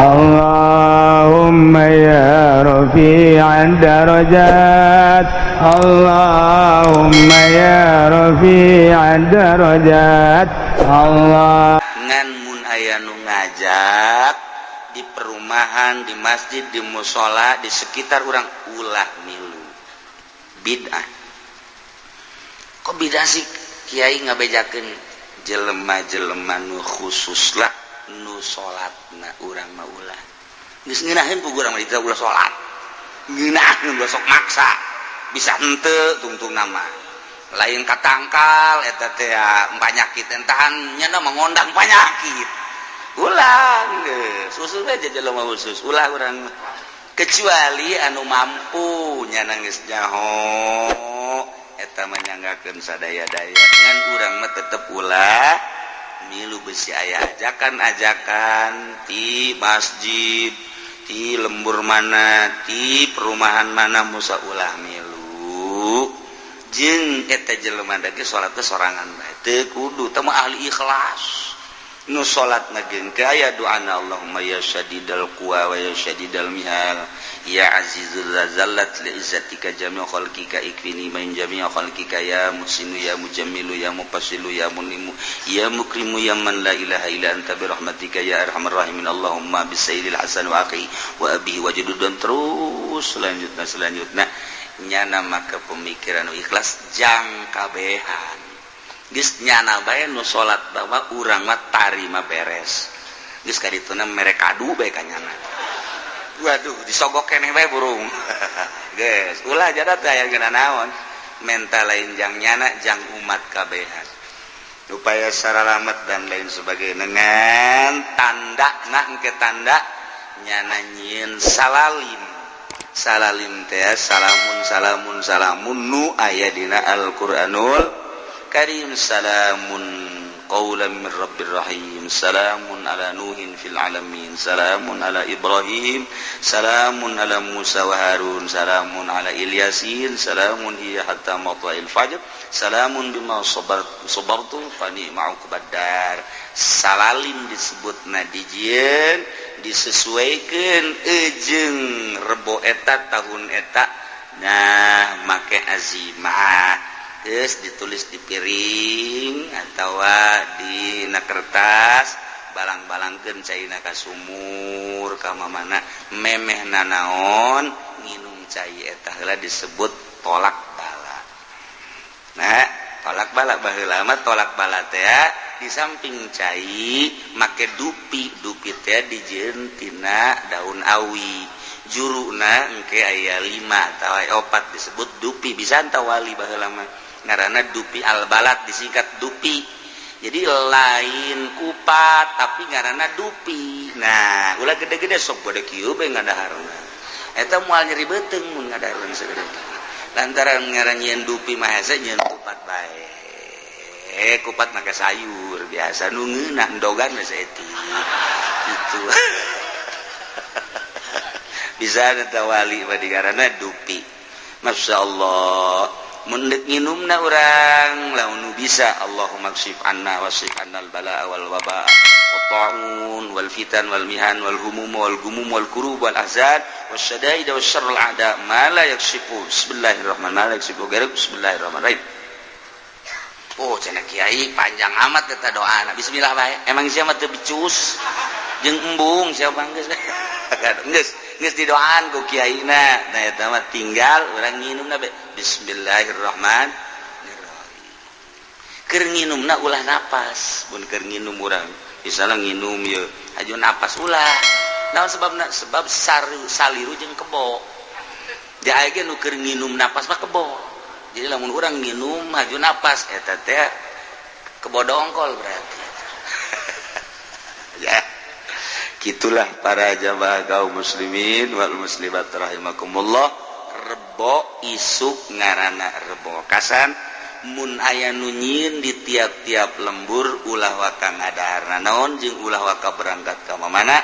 اللهم يا رفيع الدرجات، اللهم يا رفيع الدرجات، الله. Ngan mun aya nu ngajak di perumahan, di masjid, di musola, di sekitar urang, ulah milu. Bid'ah. Kok bid'ah sih, Kiai? Ngabejakeun jelema-jelema nu khusus lah, nu salatna urang mah ulah. Geus ngeunaheun ku urang mah ulah salat. Ngeunaheun, ulah sok maksa. Bisa henteu tungtung nama. Lain katangkal eta teh panyakit entahan nya mengundang penyakit. Ulah geus, khusus aja jelema khusus, ulah urang mah. Kecuali anu mampu nya geus nyaho eta menyanggakeun sadaya-daya, ngan urang mah tetep ulah milu. Besi aya ajakan-ajakan di masjid, di lembur mana, di perumahan mana, musa ulah milu. Jeung eta jelema dage salat teh sorangan bae, teu kudu teu ahli ikhlas nu salat na aya doana اللهم يا شديد القوى ويا شديد المحال يا عزيز ذلت لعزتك جميع خلقك اكفني من جميع خلقك يا محسن يا مجمل يا مفصل يا منعم يا مكرم يا من لا إله إلا أنت برحمتك يا أرحم الراحمين اللهم بالسيد الحسن وأخيه وأبيه وجد. Dan terus selanjutnya, selanjutnya nyana maka pemikiran ikhlas jang kabehan. Geus nyana bae nu salat bahwa urang mah tarima beres. Geus kadituna mere kadu bae ka nyana. Waduh, disogok keneh bae burung. Geus ulah jadat aya geuna naon menta lain jang nyana, jang umat kabehan upaya saralamat dan lain sebagainya. Dengan tanda nah ke tanda nyana nyieun salalim. Salalim teh salamun salamun salamun nu aya dina Al-Qur'anul Karim. سلام قولا من رب رحيم، سلام على نوح في العالمين، سلام على إبراهيم، سلام على موسى وهارون، سلام على إل ياسين، سلام هي حتى مطلع الفجر، سلام بما صبرت فنعم عقبى الدار. Salalim disebut na dijieun disesuaikan ejeng Rebo eta tahun eta. Nah, make azimah. Terus ditulis di piring atau di na kertas, balang-balangkeun caina ka sumur ka mana memeh nanaon nginum cai eta heula, disebut tolak bala. Nah, tolak bala baheula mah, tolak bala teh di samping cai make dupi. Dupi teh dijieun tina daun awi, juruna engke aya 5 atau opat, disebut dupi. Bisa wali baheula mah ngaranna dupi albalat, disingkat dupi. Jadi lain kupat, tapi ngaranna dupi. Nah, ulah gede-gede sok gede kieu bae ngadaharna, eta moal nyeri beuteung mun ngadaharna segede. Lantaran ngaran nyieun dupi mah hese nyieun kupat bae. Kupat make sayur biasa nu ngeunah, endogan we saeutik itu bisa. Eta wali mah digaranna dupi. Masya Allah, mendek nginumna urang lamun bisa اللهم اكشف عنا واصرف عنا البلاء والوباء والطاعون والفتن والمحن والهموم والغموم والكروب والأحزان والشدائد والشر الأعداء ما لا يكشف بسم الله الرحمن ما لا يكشف غيرك بسم الله الرحمن الرحيم. Oh, cenah kiai panjang amat eta doana. Bismillah bae. Emang siapa teu becus jeung embung siapa? Geus geus geus didoaan ku kiaina. Nah, eta mah tinggal urang nginumna be bismillahirrahmanirrahim. Keur nginumna ulah napas. Mun keur nginum urang misalnya nginum ye aju napas, ulah. Naon sebabna? Sebab saru, saliru jeung kebo. Dia aya ge nu keur nginum napas mah kebo. Jadi lamun urang nginum maju napas, eta teh kebo dongkol berarti ya. Gitulah para jamaah kaum muslimin wal muslimat rahimakumullah. Rebo isuk ngarana Rebo Kasan, mun aya nu nyieun di tiap-tiap lembur, ulah waka ngadaharna naon jeung ulah waka berangkat ka mana,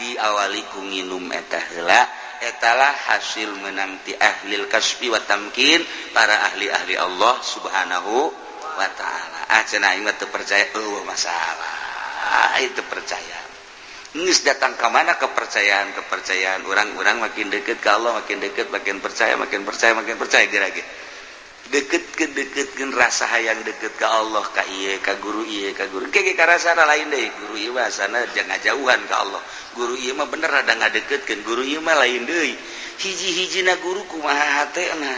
diawali ku nginum eta heula. Etalah hasil menang ti ahlil kasbi wa tamkin, para ahli-ahli Allah Subhanahu wa Ta'ala. Ah, cenah aing mah teu percaya, eueuh masalah itu percaya. Geus datang ka mana kepercayaan kepercayaan orang-orang makin deket ke Allah, makin deket, makin percaya, makin percaya, makin percaya, geura ge deket ke deketkeun rasa hayang deket ke Allah, ka ieu, ka guru ieu, ka guru ke karasana lain deui. Guru ieu mah asana jangan jauhan ka Allah, guru ieu mah bener rada ngadeketkeun, guru ieu mah lain deui. Hiji-hijina guru kumaha hatena,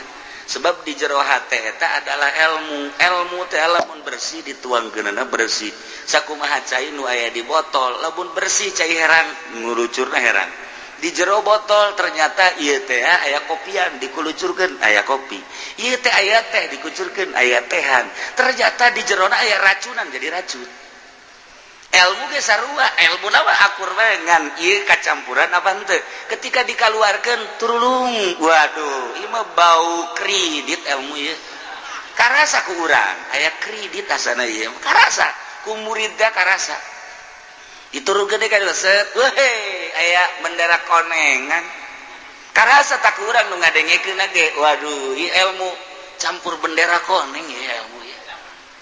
sebab di jero hate eta adalah ilmu. Ilmu teh lamun bersih dituangkeunana bersih. Sakumaha cai nu aya di botol, lamun bersih cai herang, ngurucurna herang. Di jero botol ternyata ieu teh aya kopian, dikulucurkeun aya kopi. Ieu teh aya teh, dikucurkeun aya tehan. Ternyata di jerona aya racunan, jadi racun. Ilmu ge sarua, ilmu mah akur bae, ngan ieu kacampuran apa henteu. Ketika dikaluarkeun turulung, waduh, ieu mah bau kredit ilmu ieu. Karasa ku urang aya kredit asana ieu, karasa ku muridna, karasa diturunkeun deui ka set, weh, aya bendera konengan. Karasa tak ku urang nu ngadengekeun ge, waduh, ieu ilmu campur bendera koneng ya ilmu ieu.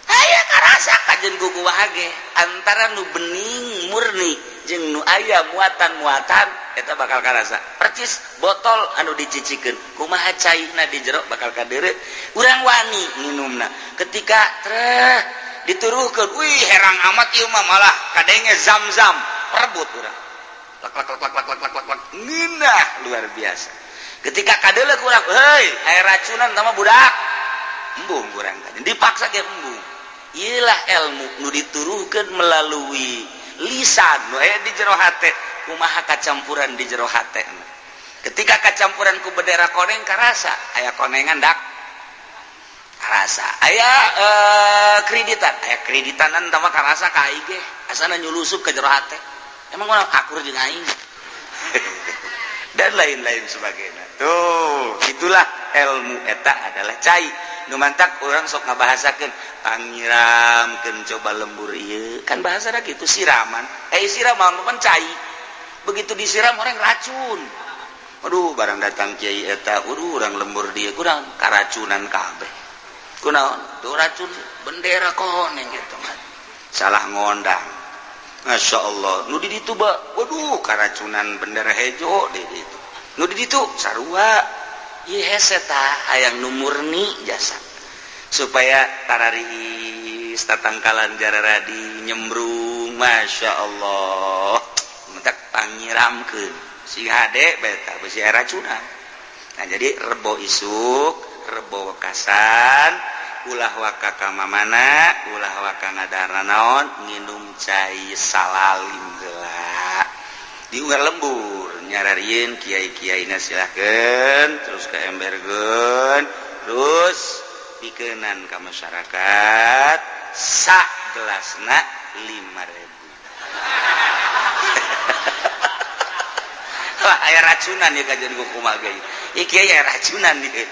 Aya karasa kajen ku kumaha ge antara nu bening murni jeung nu aya muatan-muatan eta bakal karasa. Percis botol anu dicicikeun, kumaha caina di jero bakal kadeure. Urang wani nginumna. Ketika treh dituruhkeun, wih, herang amat ieu mah, malah kadenge zam-zam, perebut urang, lak lak lak lak lak lak lak lak, ngeunah luar biasa. Ketika kadeuleu urang, heuy, aya racunan sama budak, embung urang, dipaksa ge embung. Iyalah ilmu nu dituruhkeun melalui lisan nu aya di jero hate, kumaha kacampuran di jero hate. Ketika kacampuran ku bendera koneng, karasa aya konengan dak, karasa aya kreditan, aya kreditanan tama, karasa ka aing ge asana nyulusup ke jero hate, emang urang akur jeung aing dan lain-lain sebagainya. Tuh, itulah ilmu eta adalah cai nu mantak orang sok ngabahasakeun pangiramkeun coba lembur ieu, kan bahasa gitu siraman. Eh, siraman kan cai, begitu disiram orang racun. Aduh, barang datang kiai eta, aduh, orang lembur dia kurang karacunan kabeh. Kunaon tuh racun bendera koneng gitu mah salah ngondang. Masya Allah, nu di ditu ba, waduh, karacunan bendera hejo di ditu. Nu di ditu sarua. Ieu hese tah hayang nu murni jasa supaya tararis tatangkalan jararadi nyembrung. Masya Allah, mentak pangiramkeun si hade beta besi racunan. Nah, jadi Rebo isuk, Rebo wekasan, ulah waka ka mamana, ulah waka ngadahar naon, nginum cai salalim heula di unggal lembur nyararieun kiai-kiaina silahkeun, terus ke emberkeun, terus pikenan ka masyarakat sak gelasna 5000. Wah, aya racunan ya kajian kumaha ge ieu, kiai aya racunan ieu.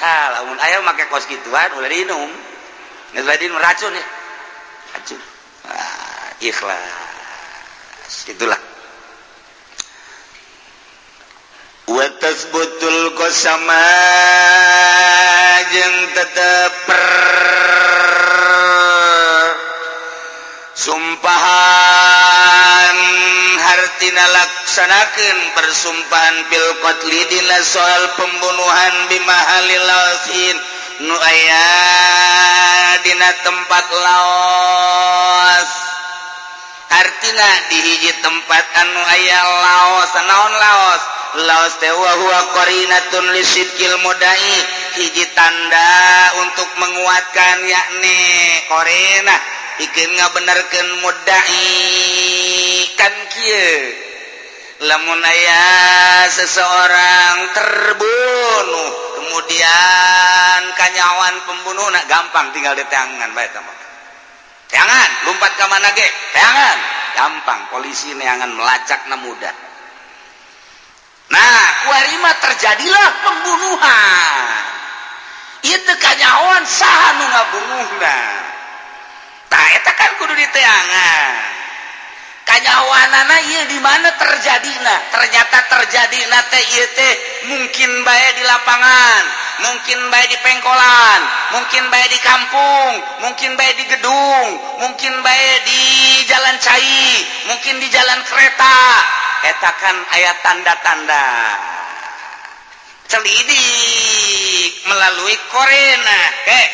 Ah, lamun aya make kos gituan ulah diinum. Geus diinum racun ya. Racun. Ah, ikhlas. Itulah. Wa tasbutul qasama jeung tetep sumpahan, hartina laksanakeun persumpahan, fil qatli dina soal pembunuhan, bimahalil laosin nu aya dina tempat Laos, hartina di hiji tempat anu aya Laos. Naon Laos? Laos teh wa huwa qarinatun lisidqil mudai, hiji tanda untuk menguatkan, yakni qarinah pikeun ngabenerkeun mudai. Kan kieu, lamun aya seseorang terbunuh, kemudian kanyawan pembunuh, nah, gampang tinggal di tangan bae tah mah. Teangan, lompat ke mana ge teangan, gampang polisi neangan, melacakna mudah. Nah, kuari mah terjadilah pembunuhan itu, kanyawan saha nu ngabunuhna. Tah, eta kan kudu diteangan kanyawanana ieu di mana terjadina. Ternyata terjadi nate ieu teh mungkin bae di lapangan, mungkin bae di pengkolan, mungkin bae di kampung, mungkin bae di gedung, mungkin bae di jalan cai, mungkin di jalan kereta. Eta kan aya tanda-tanda. Selidik melalui qorinah. Eh,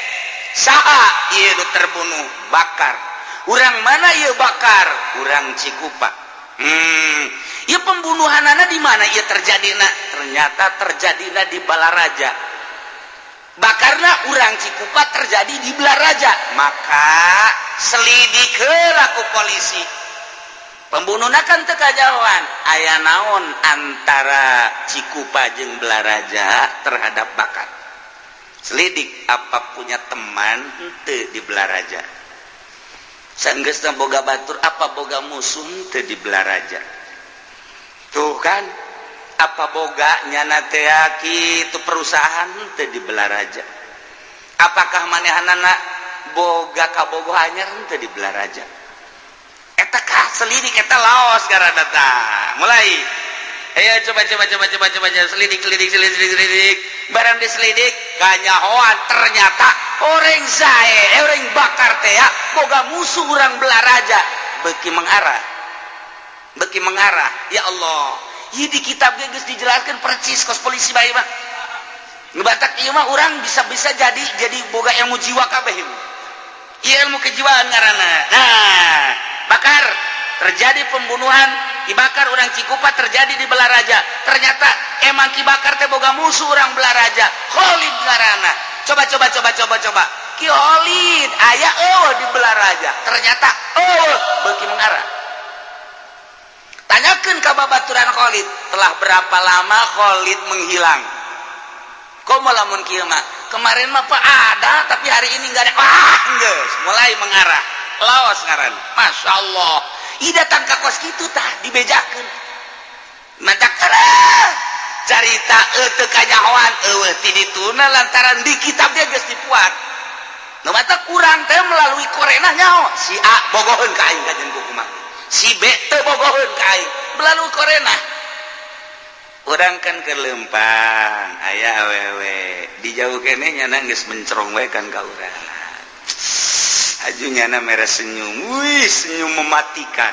saha ieu nu terbunuh? Bakar. Urang mana ieu bakar? Urang Cikupa. Ieu pembunuhanana di mana ieu terjadina? Ternyata terjadina di Balaraja. Bakarna urang Cikupa, terjadi di Balaraja. Maka selidik heula ku polisi. Pembunuhna kan teu kajauhan. Aya naon antara Cikupa jeung Balaraja terhadap Bakar? Selidik, apa punya teman henteu di Balaraja? Sanggeusna boga batur, apa boga musuh henteu di Balaraja? Tuh kan, apa boga nyana teh kitu perusahaan henteu di Balaraja? Apakah manehanana boga kabogoh anyar henteu di Balaraja? Eta kah selidik, eta laos ngaranna tah. Mulai, ayo coba, coba, coba, coba, coba, coba, selidik, selidik, selidik, selidik. Barang diselidik, kanyahoan ternyata orang zae, orang bakar teh ya boga musuh urang Balaraja. Beki mengarah, beki mengarah. Ya Allah, ieu di kitab ge geus dijelaskan percis kos polisi bae mah. Ngebatak ieu mah urang bisa-bisa jadi boga ilmu jiwa kabeh ieu. Ieu ilmu kejiwaan ngaranna. Nah, bakar terjadi pembunuhan, dibakar orang Cikupa, terjadi di Balaraja. Ternyata emang Ki Bakar teh boga musuh orang Balaraja, Khalid ngaranna. Coba, coba, coba, coba, coba, Ki Khalid aya oh di Balaraja? Ternyata oh, beuki mengarah. Tanyakan ke babaturan Khalid, telah berapa lama Khalid menghilang? Kok lamun kieu mah, kemarin mah pak ada, tapi hari ini nggak ada. Wah, geus mulai mengarah. Laos ngaran. Masya Allah. Ih, datang ka kos kitu tah dibejakeun. Matak carita teu kanyahoan eueuh ti dituna lantaran di kitab dia geus dipuat. Nu matak kurang teh melalui qorinah nyaho si A bogoheun ka aing kajen kumaha. Si B teu bogoheun ka aing melalui qorinah. Urang kan ke lempang aya awewe di jauh keneh, nyana geus mencerong we kan ka urang. Aju nyana merah senyum, wih, senyum mematikan.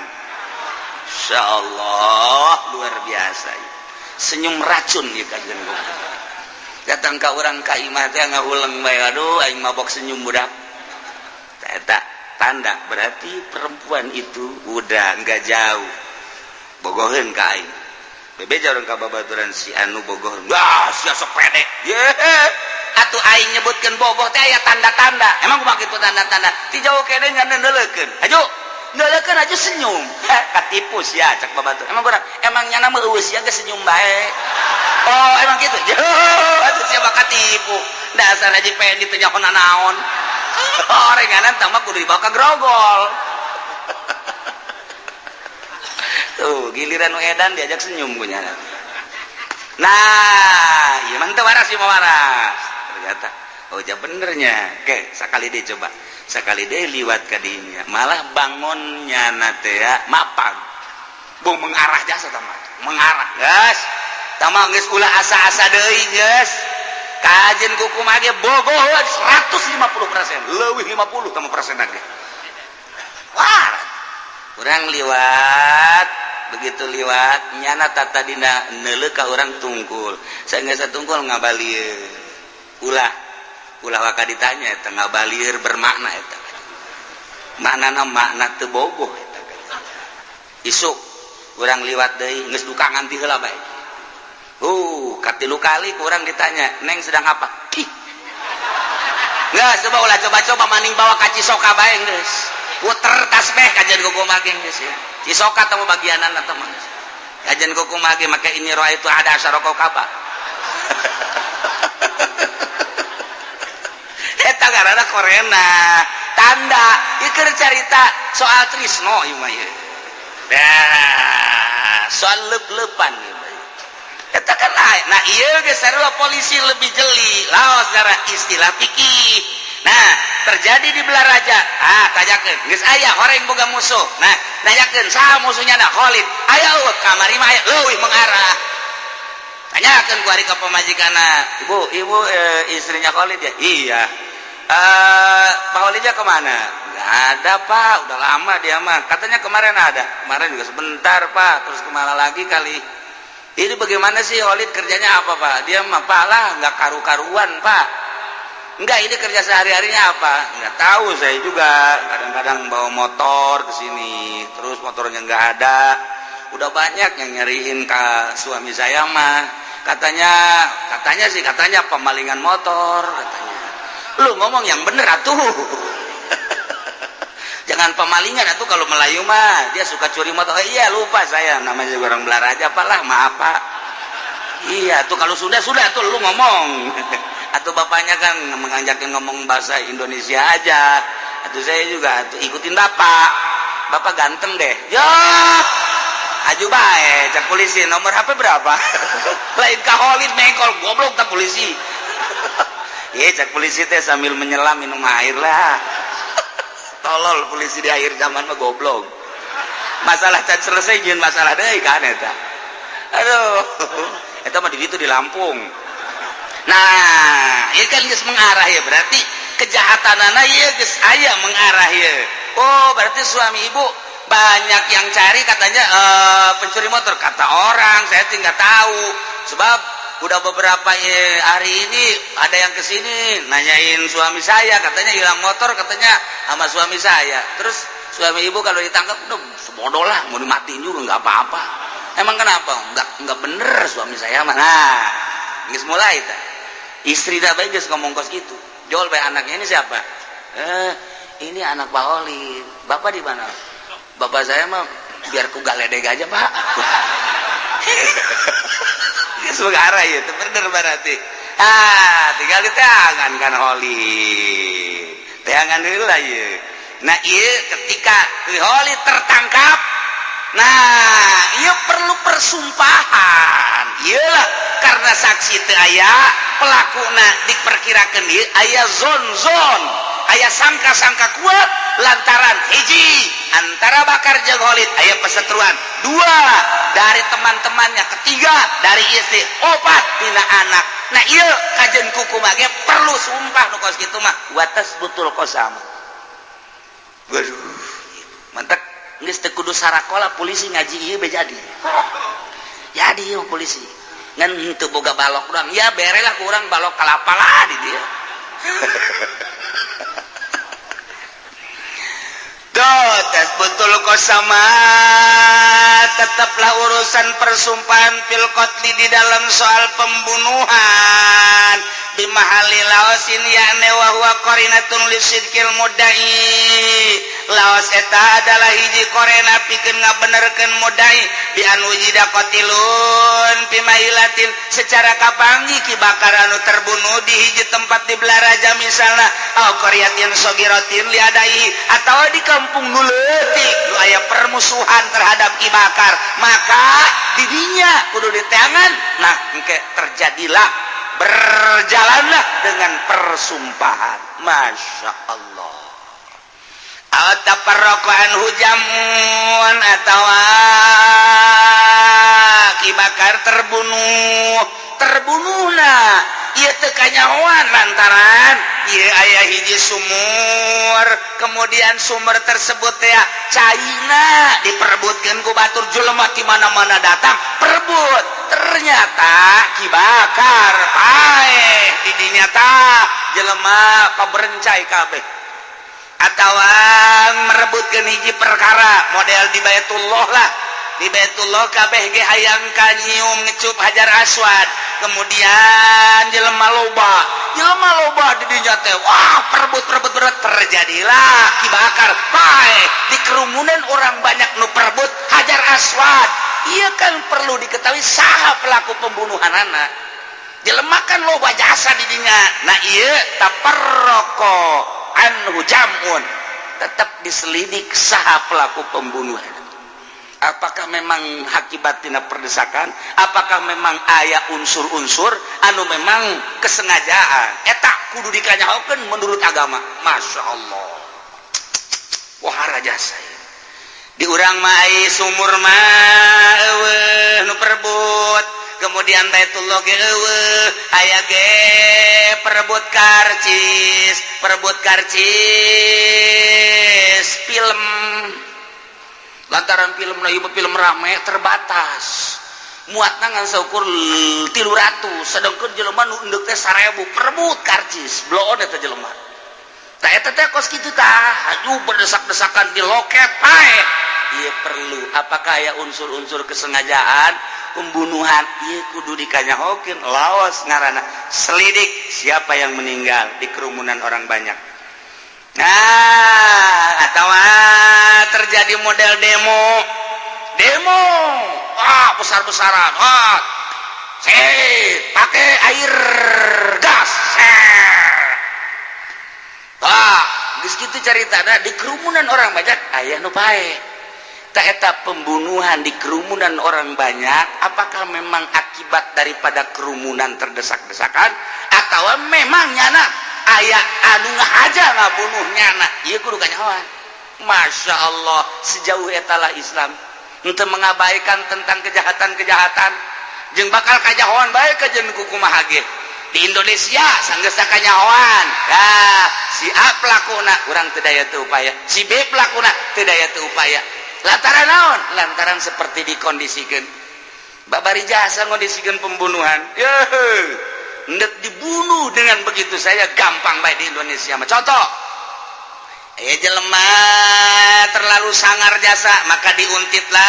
Insya Allah luar biasa, senyum racun ya kajian. Datang ka urang ka imah teh ngahuleng bae, aduh, aing mabok senyum budak. Eta tanda berarti perempuan itu udah nggak jauh bogoheun ka aing. Bebeja urang ka babaturan, si anu bogoh. Wah, sia sok pede. Ye. Atuh aing nyebutkeun bogoh teh aya tanda-tanda. Emang kumaha kitu tanda-tanda? Ti jauh kene nya neuleukeun. Aju. Neuleukeun aja senyum. Heh, katipu sia cak babatur. Emang kurang, emang nyana mah eueuh sia geus senyum bae. Oh, emang gitu. Atuh sia bakal katipu. Dasar Haji Pendi teu nyaho naon. Orenganan tah mah kudu dibawa ka grogol. Tuh, giliran nu edan diajak senyum ku nyana. Nah, ieu mah teu waras, ieu mah waras. Ternyata oh ja benernya. Oke, sakali deh coba. Sakali deh liwat ka dinya. Malah bangun nyana teh ya mapag. Bung mengarah jasa tah mah. Mengarah, geus. Tah mah geus ulah asa-asa deui geus. Kajen kumaha ge bogoh 150%, leuwih 50 tah persen ge. Wah, urang liwat, begitu liwat nyana tata dina neuleuh ka urang tungkul. Saenggeus tungkul ngabalieur. Ulah ulah waka ditanya eta ngabalieur bermakna eta. Maknana makna teu bogoh eta. Isuk urang liwat deui geus duka nganti heula bae. Katilu kali kurang ditanya, "Neng sedang apa?" Ih. Nggak, coba ulah coba-coba maning bawa ka Cisoka bae geus. Puter tasbeh kajian kumaha ge geus ya. Cisoka teh bagianan atau mah. Kajian kumaha ge make ini roa itu ada asyara kaba. Eta ngaranna qorinah. Tanda ieu keur carita soal trisno ieu mah ieu. Dah, soal leup-leupan ieu mah. Eta kan lain. Nah, ieu geus sarua polisi lebih jeli. Laos gara istilah fikih. Nah, terjadi di Balaraja. Ah, tanyakeun. Geus aya horeng boga musuh. Nah, Nanyakeun saha musuhnya na Khalid. Aya eueuh kamari mah aya leuwih mengarah. Tanyakeun ku ari ka pamajikanna. Ibu, ibu istrinya Khalid ya? Iya. Pak Khalidnya kemana? Nggak ada, Pak, udah lama dia mah. Katanya kemarin ada. Kemarin juga sebentar, Pak. Terus kemana lagi kali? Ini bagaimana sih Khalid kerjanya apa, Pak? Dia mah, Pak lah, nggak karu-karuan, Pak. Enggak, ini kerja sehari-harinya apa? Nggak tahu saya juga. Kadang-kadang bawa motor ke sini, terus motornya nggak ada. Udah banyak yang nyariin ke suami saya mah. Katanya, katanya sih, katanya pemalingan motor, katanya. Lu ngomong yang bener atuh. Jangan pemalingan atuh, kalau Melayu mah dia suka curi motor. Oh, iya, lupa saya, namanya juga orang Balaraja, Pak lah, maaf, Pak. Iya tuh, kalau sudah tuh lu ngomong. Atau bapaknya kan mengajakin ngomong bahasa Indonesia aja. Atau saya juga tuh ikutin bapak. Bapak ganteng deh. Ya, aju bae, cek polisi, nomor HP berapa? Lain ka Khalid mengkol, goblok tak polisi. Iya, cek polisi teh sambil menyelam minum air lah. Tolol polisi di akhir zaman mah, goblok. Masalah can selesai jeung masalah deui kan eta. Aduh, eta mah di ditu di Lampung. Nah, ieu kan geus mengarah ya, berarti kejahatanana ieu geus aya mengarah ya. Oh, berarti suami ibu banyak yang cari katanya pencuri motor, kata orang, saya tinggal tahu. Sebab udah beberapa hari ini ada yang kesini nanyain suami saya, katanya hilang motor, katanya sama suami saya. Terus suami ibu kalau ditangkap udah sebodoh lah, mau dimatiin juga nggak apa-apa. Emang kenapa? Nggak bener suami saya mah. Nah, geus mulai ta. Istri dah baik geus ngomong kos gitu. Jual bae anaknya ini siapa? Ini anak Pak Holid. Bapak di mana? Bapak saya mah biar ku galedeg aja, Pak. Geus arah ya, itu bener berarti. Ah, tinggal diteangan kan Holid. Teangan heula ieu. Nah, ieu ketika Holid tertangkap, nah, ieu perlu persumpahan. Iyalah, karena saksi teu aya, pelakuna diperkirakan ieu aya zon-zon, aya sangka-sangka kuat lantaran hiji antara Bakar jeung Khalid aya perseteruan, dua dari teman-temannya, ketiga dari istri, opat tina anak. Nah, iya kajen kuku mage perlu sumpah nu kos kitu mah watas betul kosama. Waduh, mantap, geus teu kudu sarakola polisi, ngaji ieu be jadi ieu polisi ngan teu boga balok doang ya, bere lah kurang balok kalapa lah di dia. Tuh, tes betul kosama, tetaplah urusan persumpahan fil qatli di dalam soal pembunuhan bimahali laosin yakni wa huwa qarinatun lisidqil mudai. Laos eta adalah hiji korena pikeun ngabenerkeun mudai bi an wujida qatilun bimahilatin secara kapanggih Ki Bakar anu terbunuh di hiji tempat di Balaraja misalna, au qaryatin sogiratin liadai atau di kampung nu leutik nu aya permusuhan terhadap Ki Bakar, maka didinya kudu diteangan. Nah, engke terjadilah, berjalanlah dengan persumpahan. Masya Allah. Tafarraqu anhu jamun atau Ki Bakar terbunuh, terbunuhna ieu teu kanyahoan lantaran ieu aya hiji sumur, kemudian sumur tersebut ya caina diperebutkeun ku batur, jelema di mana-mana datang perebut, ternyata Ki Bakar paeh di dinya tah, jelema paberencai kabeh atau merebutkeun hiji perkara model di Baitullah lah. Di Baitullah kabeh ge hayang kanyium ngecup Hajar Aswad, kemudian jelema loba, jelema loba di dinya teh, wah, perebut perebut perebut, terjadilah Ki Bakar paeh di kerumunan orang banyak nu perebut Hajar Aswad. Iya kan perlu diketahui saha pelaku pembunuhan anak jelema kan loba jasa di dinya. Nah, iya taparroko anhu jamun, tetap diselidik saha pelaku pembunuhan, apakah memang akibat tina perdesakan, apakah memang aya unsur-unsur anu memang kesengajaan, eta kudu dikanyahokeun menurut agama. Masya Allah, wah, jasa. Di urang mah ai sumur mah euweuh nu perebut, kemudian Baitullah ge euweuh, aya ge perebut karcis, perebut karcis film, lantaran film na ieu film rame, terbatas muatna ngan saukur 300, sedangkan jelema nu endek teh 1000, perebut karcis bloon eta jelema. Tah, eta teh kos kitu tah, aduh, berdesak-desakan di loket pae. Ieu perlu, apakah aya unsur-unsur kesengajaan pembunuhan? Ieu kudu dikanyahokeun, laos ngaranna selidik siapa yang meninggal di kerumunan orang banyak. Nah, atau terjadi model demo demo, ah, besar-besaran, ah, pakai air gas. Ah, geus kitu caritana, di kerumunan orang banyak aya nu pae. Tah, eta pembunuhan di kerumunan orang banyak, apakah memang akibat daripada kerumunan terdesak-desakan atau memang nyana aya anu ngahaja ngabunuh nyana? Ieu kudu kanyahoan. Masya Allah, sejauh etalah Islam untuk mengabaikan tentang kejahatan-kejahatan, jeung bakal kanyahoan bae kajen kumaha ge. Di Indonesia sanggeus kanyahoan. Nah, si A pelakuna, urang teu daya teu upaya, si B pelakuna, teu daya teu upaya. Lantaran naon? Lantaran seperti dikondisikan, babari jasa ngondisikan pembunuhan. Hendak dibunuh dengan begitu saya gampang baik di Indonesia. Contoh, eh, jelema terlalu sangar jasa, maka diuntitlah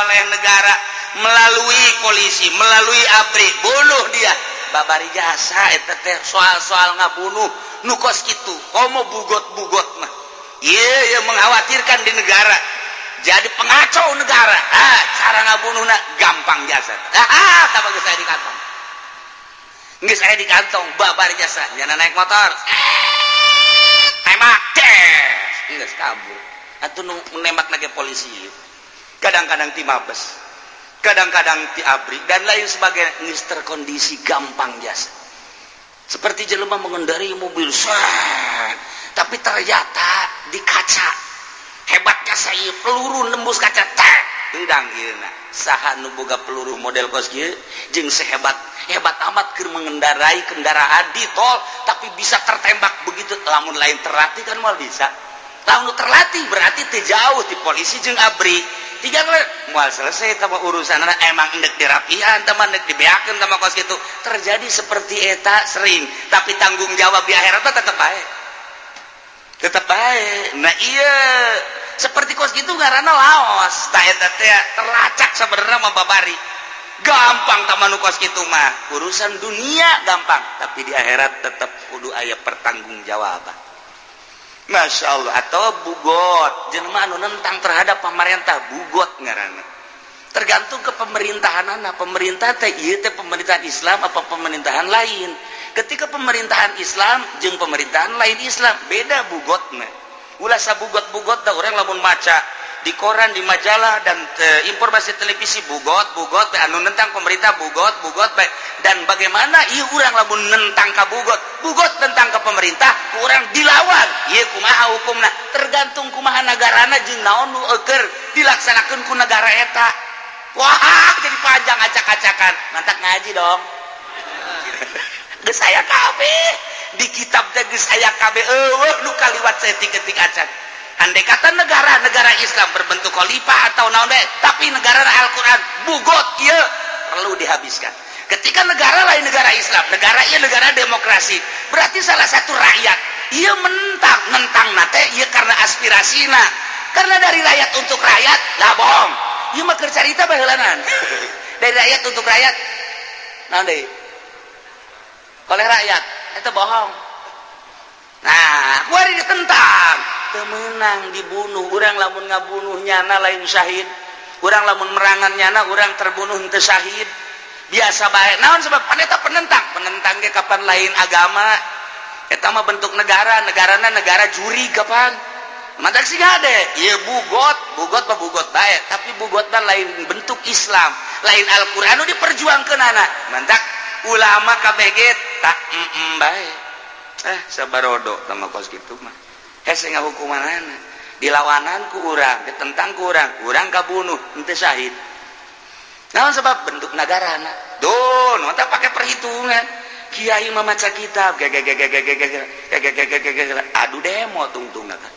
oleh negara melalui polisi, melalui ABRI, bunuh dia babari jasa. Eta teh soal-soal ngabunuh nu kos kitu, komo bugot-bugot mah, iya ya, mengkhawatirkan di negara, jadi pengacau negara. Ah, cara ngabunuhna gampang jasa. Ah, tak bagus, saya di kantong, geus aya di kantong babar jasa, nyana naik motor, tembak, des, geus kabur. Atuh nu menembak lagi polisi, kadang-kadang ti Mabes, kadang-kadang ti ABRI, dan lain sebagainya. Geus terkondisi gampang jasa, seperti jelema mengendarai mobil set, tapi ternyata di kaca hebatnya saya peluru nembus kaca tek hidang. Ieu saha nu boga peluru model kos kieu, jeung sehebat hebat amat keur mengendarai kendaraan di tol tapi bisa tertembak begitu? Lamun lain terlatih kan moal bisa. Lamun terlatih berarti teu jauh di polisi jeung ABRI, tiga moal selesai sama urusan. Emang endek dirapihan teman, endek dibeakeun sama kos kitu. Terjadi seperti eta sering, tapi tanggung jawab di akhirat tetap baik, tetap baik. Nah, iya, seperti kos gitu ngaranna laos. Tah, eta teh terlacak sebenarnya mah babari gampang. Taman kos gitu mah urusan dunia gampang, tapi di akhirat tetap kudu aya pertanggungjawaban. Masya Allah. Atau bugot, jelema anu nentang terhadap pemerintah, bugot ngaranna. Tergantung ke pemerintahan anak pemerintah teh, ieu teh pemerintahan Islam apa pemerintahan lain. Ketika pemerintahan Islam jeung pemerintahan lain Islam beda bugotna. Ulah sabugot-bugot dah orang lamun maca di koran, di majalah, dan informasi televisi, bugot bugot anu nentang pemerintah, bugot bugot baik. Dan bagaimana ieu urang lamun nentang ka bugot bugot, tentang ke pemerintah, kurang dilawan, ieu kumaha hukumna? Tergantung kumaha nagarana jeung naon nu euker dilaksanakeun ku negara eta. Wah, jadi panjang acak-acakan. Mantap, ngaji dong. Geus aya kabeh di kitab teh, geus aya kabeh, euweuh nu kaliwat saeutik-eutik acan. Andai kata negara negara Islam berbentuk khalifah atau naon deh, tapi negara Al-Quran, bugot ieu perlu dihabiskan. Ketika negara lain negara Islam, negara ieu negara demokrasi, berarti salah satu rakyat ieu mentang nentang nate ieu karena aspirasina, karena dari rakyat untuk rakyat lah. Bohong ieu mah, keur carita baheulanan dari rakyat untuk rakyat, naon deui, oleh rakyat, itu bohong. Nah, kuari ditentang, temenang dibunuh. Urang lamun ngabunuh nyana lain syahid, urang lamun merangan nyana, urang terbunuh henteu syahid, biasa bae. Naon sebab? Paneta penentang, penentang ge kapan lain agama, eta mah bentuk negara, negarana negara juri kapan. Mantak sih gade ieu bugot bugot mah bugot bae, tapi bugot mah lain bentuk Islam, lain Al-Qur'an nu diperjuangkeun anak. Mantak ulama KBG tak bae, eh, sabarodo sama kos gitu mah hese ngahukumanana. Dilawanan ku urang, ditentang ku urang, urang kabunuh, henteu syahid. Naon sebab bentuk negarana? Duh, nu pakai perhitungan. Kiai memaca kitab, adu demo tungtung kan.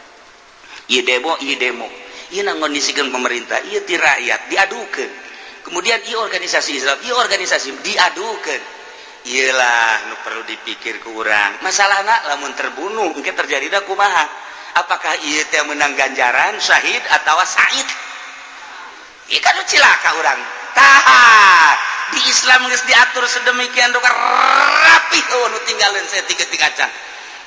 Ieu demo, ieu demo. Ieu ngondisikeun pemerintah, ieu ti rakyat diadukeun. Kemudian ieu organisasi Islam, ieu organisasi diadukeun. Iyalah nu perlu dipikir ku urang. Masalahna lamun terbunuh engke terjadi da kumaha? Apakah ieu teh menang ganjaran syahid atau said? Ieu kan cilaka urang. Tah, di Islam geus diatur sedemikian rupa rapi, oh nu tinggalin saya tiga tiga can.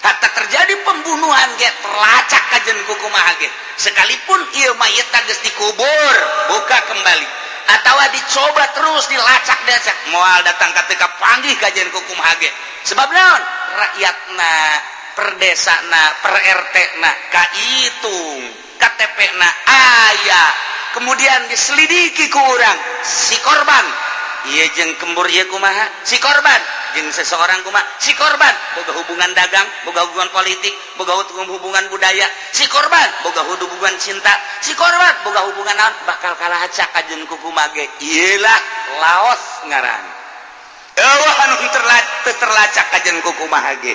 Hatta terjadi pembunuhan ge terlacak kajen ku kumaha ge. Sekalipun ieu mayit geus dikubur, buka kembali atau dicoba terus dilacak dilacak, moal datang ketika panggih kajian ku kumaha ge. Sebab naon? Rakyatna, per desana, per RT na kahitung, KTP na aya, kemudian diselidiki ku urang si korban iya jeung kembur ieu kumaha, si korban jeung seseorang kumaha, si korban boga hubungan dagang, boga hubungan politik, boga hubungan budaya, si korban boga hubungan cinta, si korban boga hubungan naon, bakal kalacak kajen ku kumaha ge. Iyalah laos ngaran eueuh anu terlacak kajen ku kumaha ge.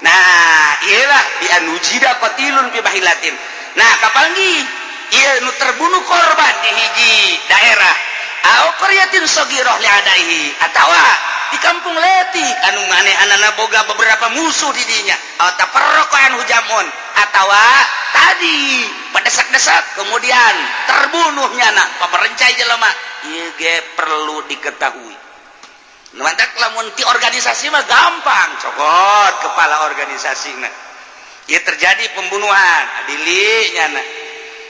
Nah, iyalah bi an wujida qatilun fi mahillatin. Nah, kapanggih ieu nu terbunuh korban di hiji daerah au qaryatin saghirah li adaihi atawa di kampung letik anu manehanana boga beberapa musuh di dinya atau tafarraqa anhu jam'un atawa tadi pedesak-desak kemudian terbunuhnya na pamerencai jelema, ieu ge perlu diketahui. Mantak lamun ti organisasi mah gampang, cokot kepala organisasi mah. Ieu terjadi pembunuhan, adili nyana.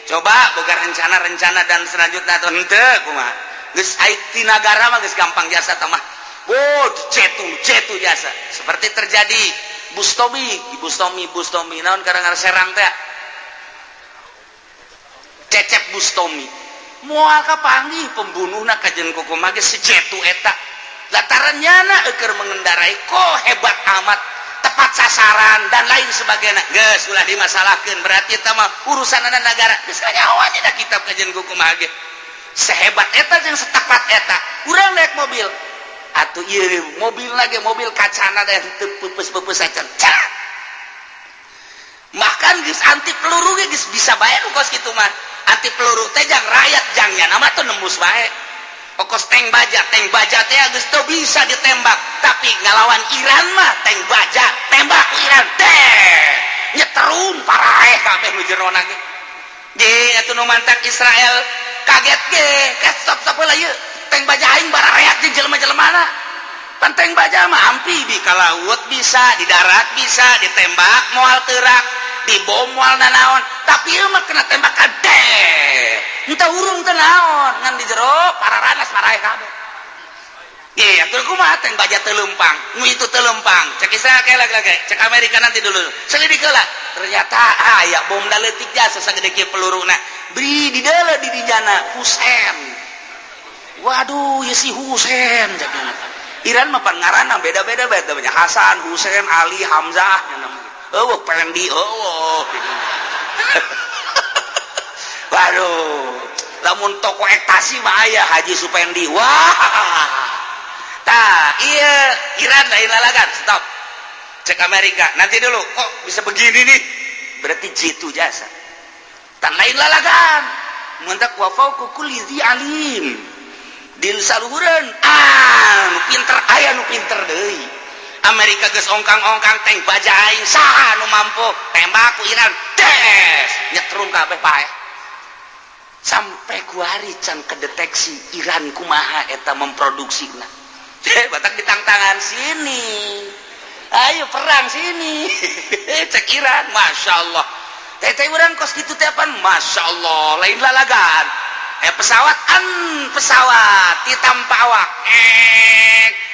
Coba boga rencana-rencana dan selanjutnya atau henteu kumaha. Geus aik ti nagara mah geus gampang jasa tah mah. Oh, cetu, cetu jasa. Seperti terjadi Bustomi, Bustomi, Bustomi naon karang Serang teh. Cecep Bustomi. Moal kapanggih pembunuhna kajen kumaha ge si cetu eta. Lantaran nyana eker mengendarai kok hebat amat, tepat sasaran dan lain sebagainya, geus ulah dimasalahkeun, berarti eta mah urusan negara. Geus nyawa dina kitab kajen kumaha ge sehebat eta jeung setepat eta. Urang naik mobil atuh, ieu mobil lagi mobil kacana teh teu peupeus-peupeus acan. Bahkan geus anti peluru ge geus bisa bae nu kos kitu mah. Anti peluru teh jang rakyat, jang nya mah tuh nembus bae. Okos tank baja, tank baja teh geus teu bisa ditembak, tapi ngalawan Iran mah tank baja tembak ku Iran teh nyetrum paraeh kabeh nu jerona ge. Ge atuh nu mantak Israel kaget ge, stop stop heula, ieu tank baja aing barareak jeung jelema-jelemana. Pan tank baja mah amfibi, ka laut bisa, di darat bisa, ditembak moal teurak, dibom moal nanaon, tapi ieu mah kena tembakan deh entah urung teu naon ngan di jero pararanas maraeh kabeh. Iya, atuh kumaha tank baja teu leumpang, nu itu teu leumpang. Cek Israel kayak lagi, cek Amerika nanti dulu. Selidik heula. Ternyata aya bom da leutik jasa sagede kieu peluruna. Beri di deuleu di dijana Husen. Waduh, ya si Husen cek. Iran mah pan ngaranna beda-beda beda banyak, Hasan, Husen, Ali, Hamzah nya namanya. Eueuh Pendi, eueuh. Waduh, lamun toko ekstasi mah aya Haji Supendi. Wah. Tah, iya Iran lain lalagan, stop. Cek Amerika, nanti dulu, kok bisa begini nih? Berarti jitu jasa. Tan lain lalagan. Mantak wa fauqa kulli dzi alim. Di saluhureun, ah, nu pinter aya nu pinter deui. Amerika geus ongkang-ongkang tank baja aing saha nu mampu tembak ku Iran, des nyetrum kabeh paeh. Sampai kuari can kedeteksi Iran kumaha eta memproduksina. Batak ditangtangan sini, ayo perang sini, cek Iran. Masya Allah, teh urang kos kitu teh pan, Masya Allah, lain lalagan. Pesawat an pesawat ti tanpa awak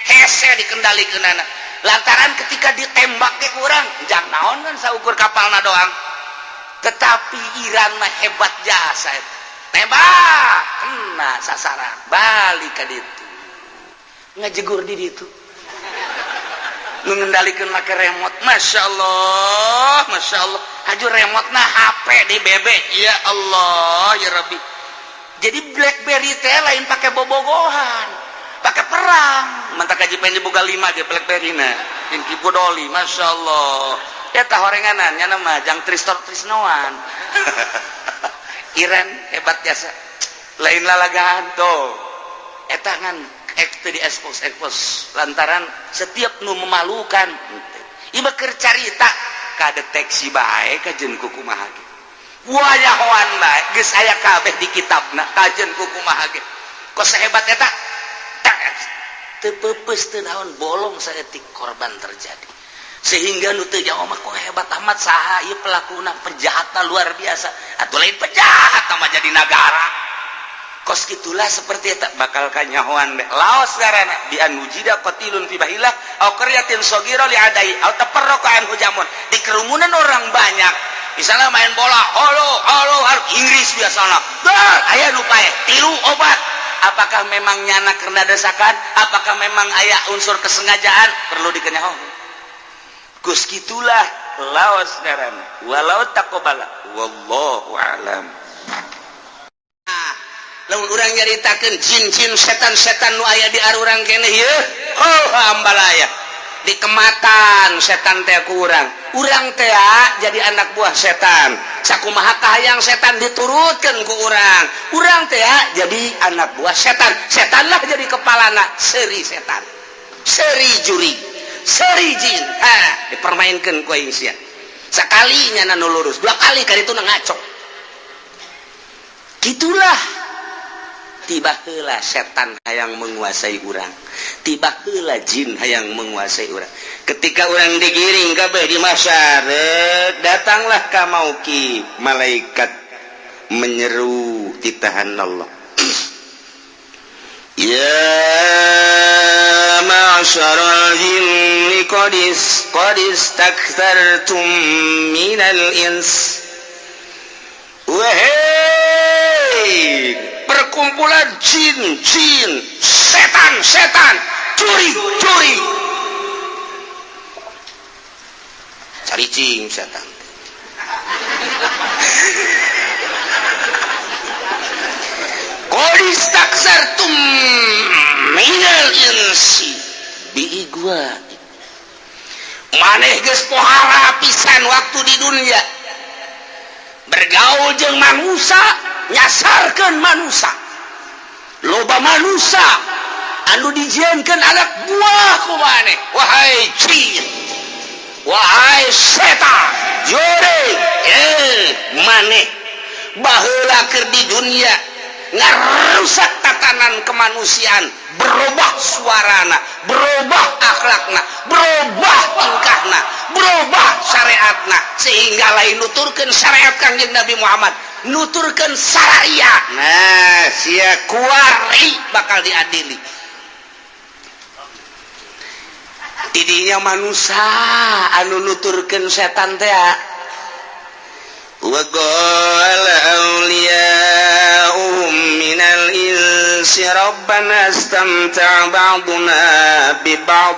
hese dikendalikeunana lantaran ketika ditembak ke kurang jang naon kan saukur kapalna doang, tetapi Iran mah hebat jasa eta. Tembak kena sasaran, balik ke ditu, ngajegur di ditu, mengendalikan make remote. Masya Allah, Masya Allah. Haju remote na HP di bebe. Ya Allah, ya Rabbi. Jadi BlackBerry teh lain pakai bobogohan, pakai perang. Mantak kaji pengen boga lima ge BlackBerry na. Yang kibodoli, masya Allah. Eta horenganan nya mah jang Tristor Trisnoan. Iran hebat jasa. Lain lalagaan tuh. Eta ngan teu di expose expose lantaran setiap nu memalukan. Ieu keur carita kadeteksi bae kajen ku kumaha ge. Wayahoan bae geus aya kabeh di kitabna kajen ku kumaha ge. Kok sehebat eta? Teu peupeus, teu naon, bolong saeutik, korban terjadi. Sehingga nu teu jauh mah, kok hebat amat, saha ieu pelakuna, penjahatna luar biasa. Atuh lain penjahat mah jadi nagara. Kos gitulah, seperti eta bakal kanyahoan be. Laos garana bi an wujida qatilun fi bahilah au qaryatin saghira li adai au tafarraqa anhu jamun, di kerumunan orang banyak, misalnya main bola, halo halo halo, Inggris biasana, gol, aya nu paeh tilu obat. Apakah memang nyana karena desakan, apakah memang aya unsur kesengajaan, perlu dikenyahoan. Gus gitulah laos garana walau taqobala, wallahu alam. Nah, lamun urang nyaritakeun jin-jin, setan-setan nu aya di arurang keneh ieu, oh, ambalaya dikematan setan teh ku urang. Urang teh jadi anak buah setan, sakumaha kahayang setan diturutkeun ku urang. Urang teh jadi anak buah setan, setanlah jadi kepalana. Seri setan, seri juri, seri jin, ha, dipermainkan ku aing sia. Sekalinya nu lurus, dua kali kali itu ngaco. Gitulah, tiba heula setan hayang menguasai urang, tiba heula jin hayang menguasai urang. Ketika urang digiring kabeh di masyarakat, datanglah ka mauki malaikat menyeru titahan Allah, ya ma'syaral jinni qad istakthartum minal ins. Wahai perkumpulan jin-jin, setan-setan, curi-curi, cari cing setan. Qad istakthartum minal insi biigwa, maneh geus pohara pisan waktu di dunia bergaul jeung manusia, nyasarkeun manusia, loba manusia anu dijiankeun anak buah ku maneh. Wahai jin, wahai setan jure, eh, maneh baheula keur di dunia ngarusak tatanan kemanusiaan, berubah suarana, berubah akhlakna, berubah tingkahna, berubah syariatna, sehingga lain nuturkeun syariat Kangjeng Nabi Muhammad, nuturkeun syariat. Nah, sia kuari bakal diadili. Tidinya manusia anu nuturkeun setan teh. وقال أولياؤهم من الإنس ربنا استمتع بعضنا ببعض.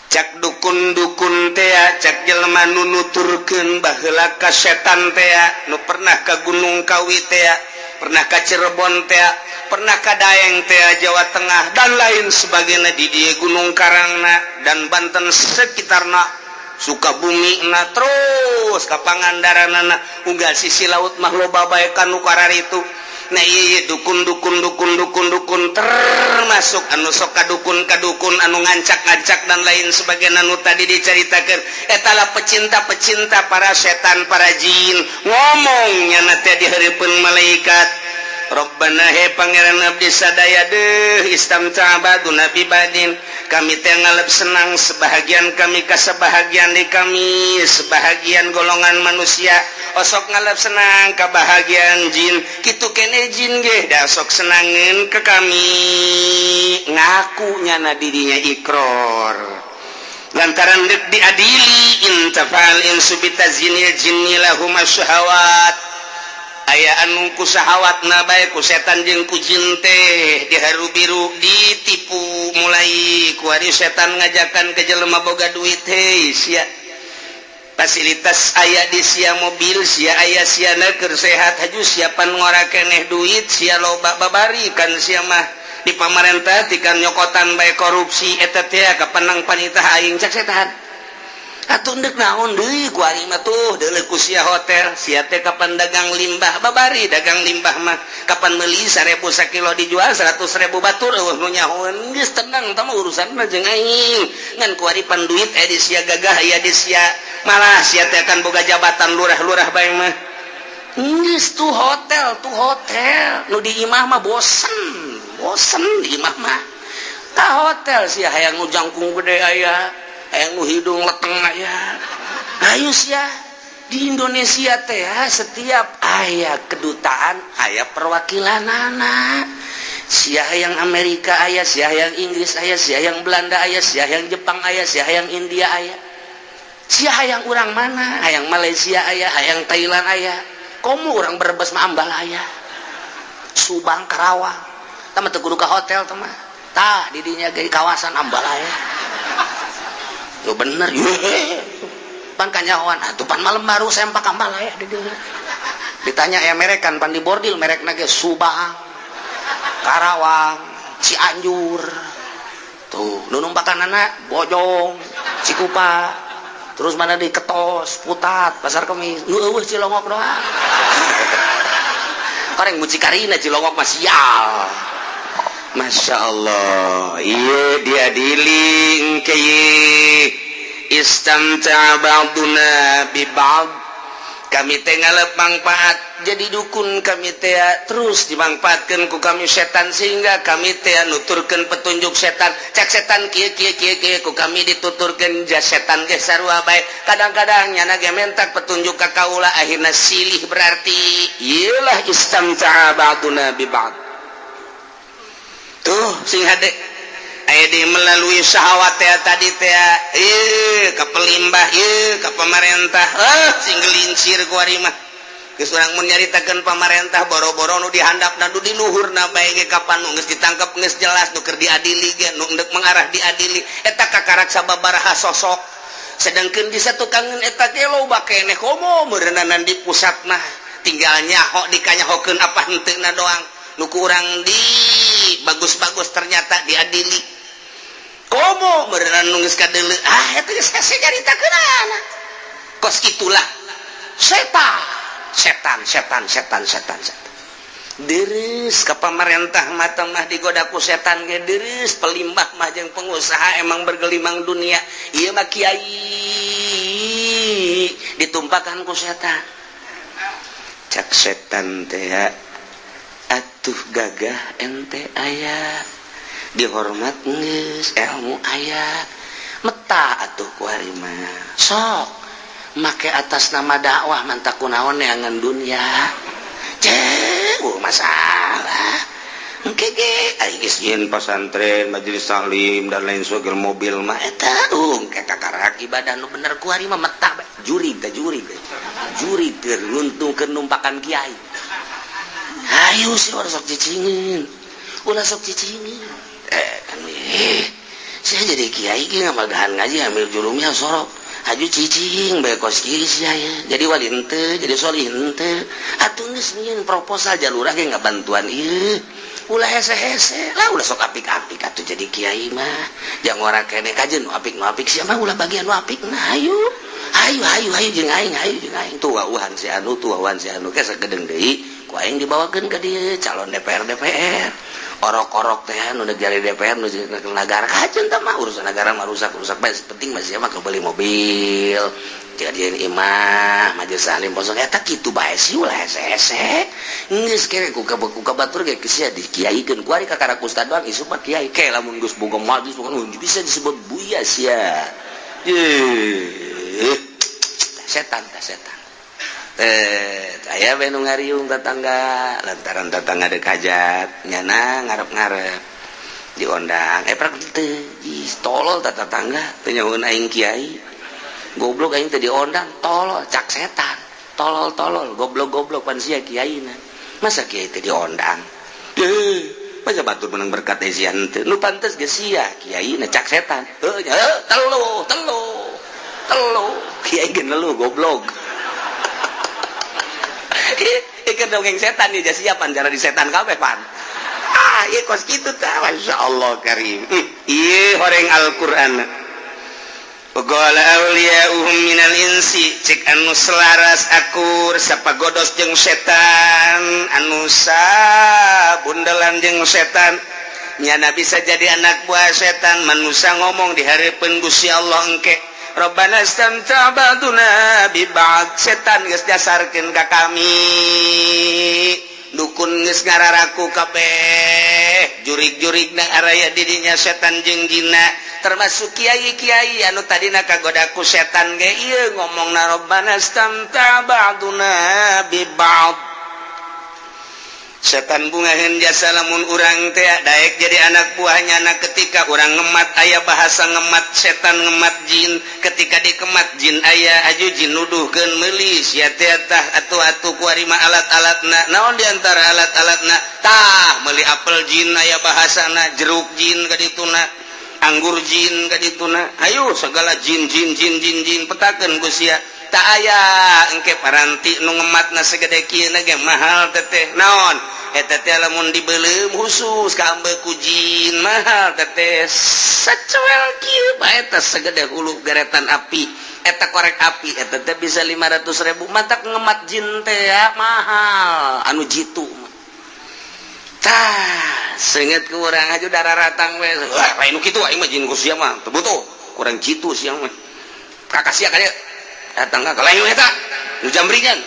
Cak dukun-dukun teh, cak jelema nu nuturkeun baheula ka setan teh, nu pernah ka Gunung Kawi teh, pernah ka Cirebon teh, pernah ka Daeng teh, Jawa Tengah dan lain sebagainya, di dieu Gunung Karangna dan Banten sekitarna, Sukabumi na, terus ka Pangandaranana, unggal sisi laut mah loba bae ka nu kararitu. Nah, iya, dukun dukun dukun dukun dukun, termasuk anu sok kadukun kadukun, anu ngancak-ngancak dan lain sebagainya, anu tadi diceritakan, etala pecinta-pecinta para setan, para jin, ngomongnya nanti di hareupeun malaikat, Rabbana, he Pangeran abdi sadaya deh, istamta ba'duna bi ba'din, kami teh ngalep senang sebahagian kami ka sebahagian di kami, sebahagian golongan manusia osok ngalep senang kebahagiaan jin, kitu kene jin ge da sok senangeun ke kami. Ngaku nyana dirinya ikror lantaran dek diadili. Intafal insu bitazinil jinni lahum syahawat, aya anu ku syahawat na bae ku setan jeung ku jin teh diharu biru, ditipu. Mulai ku ari setan ngajakan ke jelema boga duit, hei sia. Fasilitas aya di sia, mobil sia aya, sia keur sehat, haju siapan ngora keneh, duit sia loba, babari kan sia mah di pamarentah tikan nyokotan bae korupsi eta teh kapenang panitah aing, cak setan. Atuh ndek naon deui ku aing mah? Tuh deuleu ku sia hotel, sia teh kapan dagang limbah, babari dagang limbah mah kapan meuli 1000 sakilo dijual 100.000, batur euweuh nu nyahoeun. Geus tenang, tah mah urusan mah jeung aing. Ngan kuari pan duit aya di sia, gagah aya di sia, malah sia teh kan boga jabatan lurah-lurah bae mah. Geus tuh hotel, tuh hotel nu di imah mah bosen, bosen di imah mah. Ka hotel sia, hayang nu jangkung gede aya, hayang nu hidung leteng aya. Ayo sia, di Indonesia teh setiap aya kedutaan aya perwakilan anak sia. Yang Amerika aya sia, yang Inggris aya sia, yang Belanda aya sia, yang Jepang aya sia, yang India aya sia, hayang urang mana, hayang Malaysia aya, hayang Thailand aya, komo urang Brebes mah Ambalaya, Subang, Karawang. Tah teu kudu ka hotel teh mah, tah didinya ge kawasan Ambalaya. Lu bener ye pan kanyahoan atuh, pan malam baru sempak Ambalaya di dinya. Ditanya ya merekan pan di bordil merekna ge Subang, Karawang, Cianjur. Tuh nu numpakanana Bojong, Cikupa, terus mana di Ketos, Putat, Pasar Kemis. Nu euweuh Cilongok doang. Orang mucikarina Cilongok mah sial. Masya Allah, iya diadili ke istamta'a ba'duna bi ba'd. Kami teh ngalep manfaat jadi dukun, kami teh terus dimanfaatkan ku kami setan, sehingga kami teh nuturkeun petunjuk setan. Cak setan kieu kieu kieu kieu, ku kami dituturkeun. Ja setan ge sarua bae, kadang-kadang nyana ge mentak petunjuk ka kaula, akhirna silih. Berarti iyalah istamta'a ba'duna bi ba'd. Tuh sing hade aya di melalui syahwat teh tadi teh, ieu ka pelimbah, ieu ka pemerintah, sing gelincir ku ari mah. Geus urang mun nyaritakeun pamarentah, boro-boro nu dihandapna, nu di luhurna bae ge kapan nu geus ditangkep geus jelas, nu keur diadili ge, nu endek mengarah diadili eta kakarak sababaraha sosok. Sedangkan di satukangeun eta ge loba keneh, komo meureunana di pusat mah tinggal nyaho dikanyahokeun apa henteuna doang. Nu kurang di bagus-bagus ternyata diadili, komo meureunana nu geus kadeuleu, ah eta geus hese nyaritakeunana. Kos itulah setan, setan, setan, setan, setan, setan deres ke pemerintah mata mah digoda ku setan ge deres. Pelimbah mah jeung pengusaha emang bergelimang dunia. Ieu mah kiai ditumpakan ku setan. Cak setan teh, atuh gagah ente aya, dihormat geus, ilmu aya, meta atuh ku ari mah sok make atas nama dakwah, mantak kunaon neangan dunia. Cek masalah engke ge ari geus nyieun pasantren, majelis taklim, dan lain sebagainya, mobil mah eta engke kakarak ibadah nu bener ku ari mah meta bae. Jurig teh, jurig jurig teh nguntungkeun numpakan kiai. Ayo sih, ulah sok cicingin, ulah sok cicingin. Kan saya jadi kiai ge ngamagahan ngaji ambil jurumnya sorok haju cicing bae kos kieu sia ya. Jadi wali henteu, jadi solih henteu, atuh geus nyieun proposal jalurah ge ngabantuan ieu. Ulah hese-hese lah, ulah sok apik-apik atuh jadi kiai mah. Jangan ora keneh kajeun nu apik, nu apik sia mah ulah bagian nu apik. Nah, ayo ayo ayo ayo jeung aing, ayo jeung aing. Tuh wauhan si anu, tuh wauhan si anu ke sagedeung deui ku aing dibawakeun ka dieu calon DPR. DPR orok-orok teh nu negara DPR nu negara kajeun tah mah urusan negara mah rusak rusak bae, penting mah sia mah beli mobil, jadian imah, majelis taklim kosong. Eta kitu bae sih, ulah hese-hese. Geus kere ku ka batur ge sia dikiaikeun ku ari kakara ustad doang isuk mah kiai ke. Lamun geus boga majelis bisa disebut buya sia. Ye setan tah, setan eh aya we nu ngariung tetangga lantaran tetangga dek hajat, nyana ngarep-ngarep diondang, prak teu. Ih, tolol tah tetangga, teu nyahoeun aing kiai, goblok, aing teu diondang, tolol. Cak setan, tolol tolol, goblok goblok, pan sia kiaina, masa kiai teu diondang? Deuh, masa batur menang berkat sia henteu, nu pantes ge sia kiaina, cak setan. Heuh nya, telu telu telu. Kiai ge ngeluh, goblok. Ieu dongeng setan ieu, siapan cara di setan kabeh pan. Ah, ieu kos kitu tah, Masya Allah karim. Ieu horeng Al-Qur'an. Qala awliya'uhum minal insi, cek anu selaras akur sapagodos jeung setan, anu sabundelan jeung setan, nyana bisa jadi anak buah setan. Manusia ngomong di hareupeun Gusti Allah engke, "Rabbana istamta'a ba'duna bi ba'd." Setan geus dasarkeun ka kami, dukun geus ngararaku kabeh, jurig-jurig na araya didinya setan jeung jinna, termasuk kiai-kiai anu tadina kagoda ku setan ge ieu ngomongna, "Rabbana istamta'a ba'duna bi ba'd." Setan bungahin jasa lamun urang teh daek jadi anak buahnya. Anak ketika urang ngemat, aya bahasa ngemat setan, ngemat jin. Ketika dikemat jin, aya aju jin nuduhkeun meuli sia teh tah atuh atuh kuari mah alat-alatna. Naon diantara alat-alatna? Tah, meuli apel jin, aya bahasana jeruk jin kadituna, anggur jin kadituna, ayo segala jin jin jin jin jin, petakeun ku sia. Tak aya engke paranti nu ngematna segede kieu ge mahal teteh. Naon eta teh? Lamun dibeuleum khusus ka ku jin, mahal teteh. Sacuel kieu bae eta segede hulu geretan api eta, korek api eta teh bisa 500.000. Matak ngemat jin teh ya mahal, anu jitu. Tah, seungeut ku urang aja darah ratang we. Wah, lain nu kitu, aing mah jin ku sia mah teu butuh, kurang jitu sia mah. Kakak sia ka datang ka lain eta nu jambringan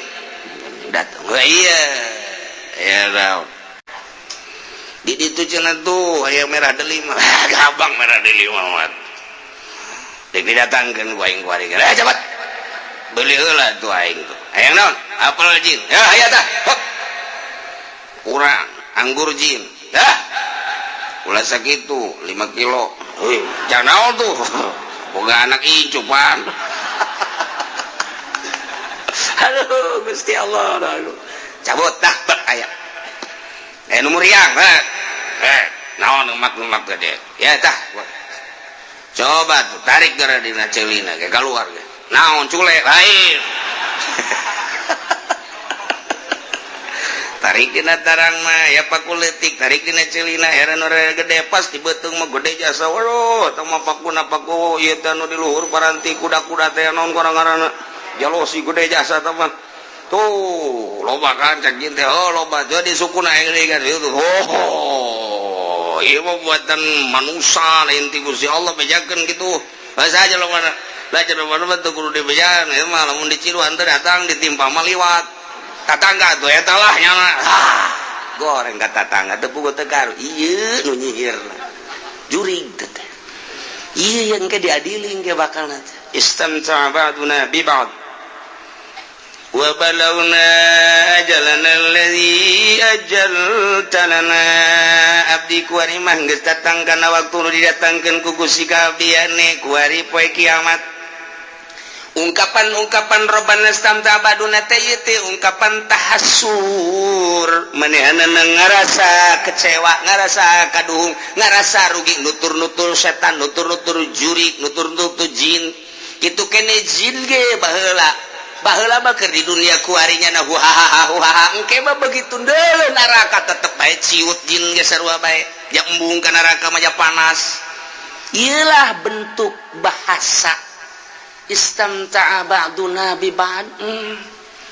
datang. Wah, iya ya, naon di ditu cenah tuh aya merah delima. Ah, gampang, merah delima mah dek didatangkeun ku aing kuari. Eh, cepat beli heula tuh aing tuh. Hayang naon? Apel jin ya aya tah. Hop. Kurang anggur jin dah, ulah sakitu, 5 kilo. Heuh, jangan naon tuh, boga anak incu pan. Aduh, Gusti Allah, aduh. Cabut dah, bek aya. Eh, nu muriang, eh. Eh, naon ngemak-ngemak gede. Ya tah. Coba tuh tarik gara dina celina ke keluar ge. Naon, cule lain. Tarik dina tarang mah ya paku leutik, tarik dina celina heran ora gede, pas di beuteung mah gede jasa. Waduh, tah mah pakuna paku ieu teh anu di luhur paranti kuda-kuda teh, naon ngaranna, jalosi gede jasa tah mah. Tuh loba kan cak jin teh. Oh, loba jadi sukuna aing kan itu. Oh, ieu mah buatan manusia, lain ti Gusti Allah. Bejakeun kitu bahasa aja lo mana belajar mana mah teu kudu dibejaan. Ieu mah lamun diciruan teh datang ditimpa mah liwat tatangga tuh, eta lah nyana. Ah, goreng ka tatangga teu puguh teu karu. Ieu nu nyihir jurig teh, ieu yang ke diadili ke bakal nanti. Istamta'a ba'duna bi ba'd wa balagna ajalana alladzi ajalta lana. Abdi kuari mah geus datang kana waktu nu didatangkeun ku Gusti ka abdi ane kuari poe kiamat. Ungkapan-ungkapan "Robbana istamta'a ba'duna" teh ieu teh ungkapan tahassur, manehanana ngarasa kecewa, ngarasa kaduhung, ngarasa rugi, nutur-nutur setan, nutur-nutur jurig, nutur-nutur jin. Kitu kene jin ge baheula. Baheula mah keur di dunia kuarinya na huhaha huhaha, engke mah begitu deuleu neraka tetep bae ciut. Jin ge sarua bae, ya embung ka neraka mah ja panas. Ieulah bentuk bahasa "istamta'a ba'duna bi ba'd".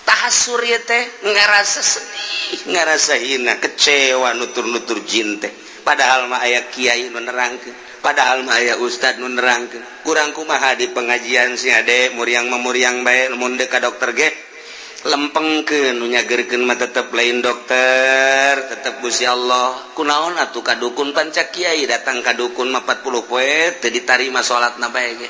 Tahassur ieu teh ngarasa sedih, ngarasa hina, kecewa, nutur-nutur jin teh. Padahal mah aya kiai nu nerangkeun, padahal mah aya ustad nu nerangkeun. Kurang kumaha di pengajian si ade muriang mah muriang bae. Mun deuk ka dokter ge lempengkeun, nu nyagerkeun mah tetep lain dokter, tetep Gusti Allah. Kunaon atuh ka dukun? Panca kiai datang ka dukun mah 40 poe teu ditarima salatna bae ge.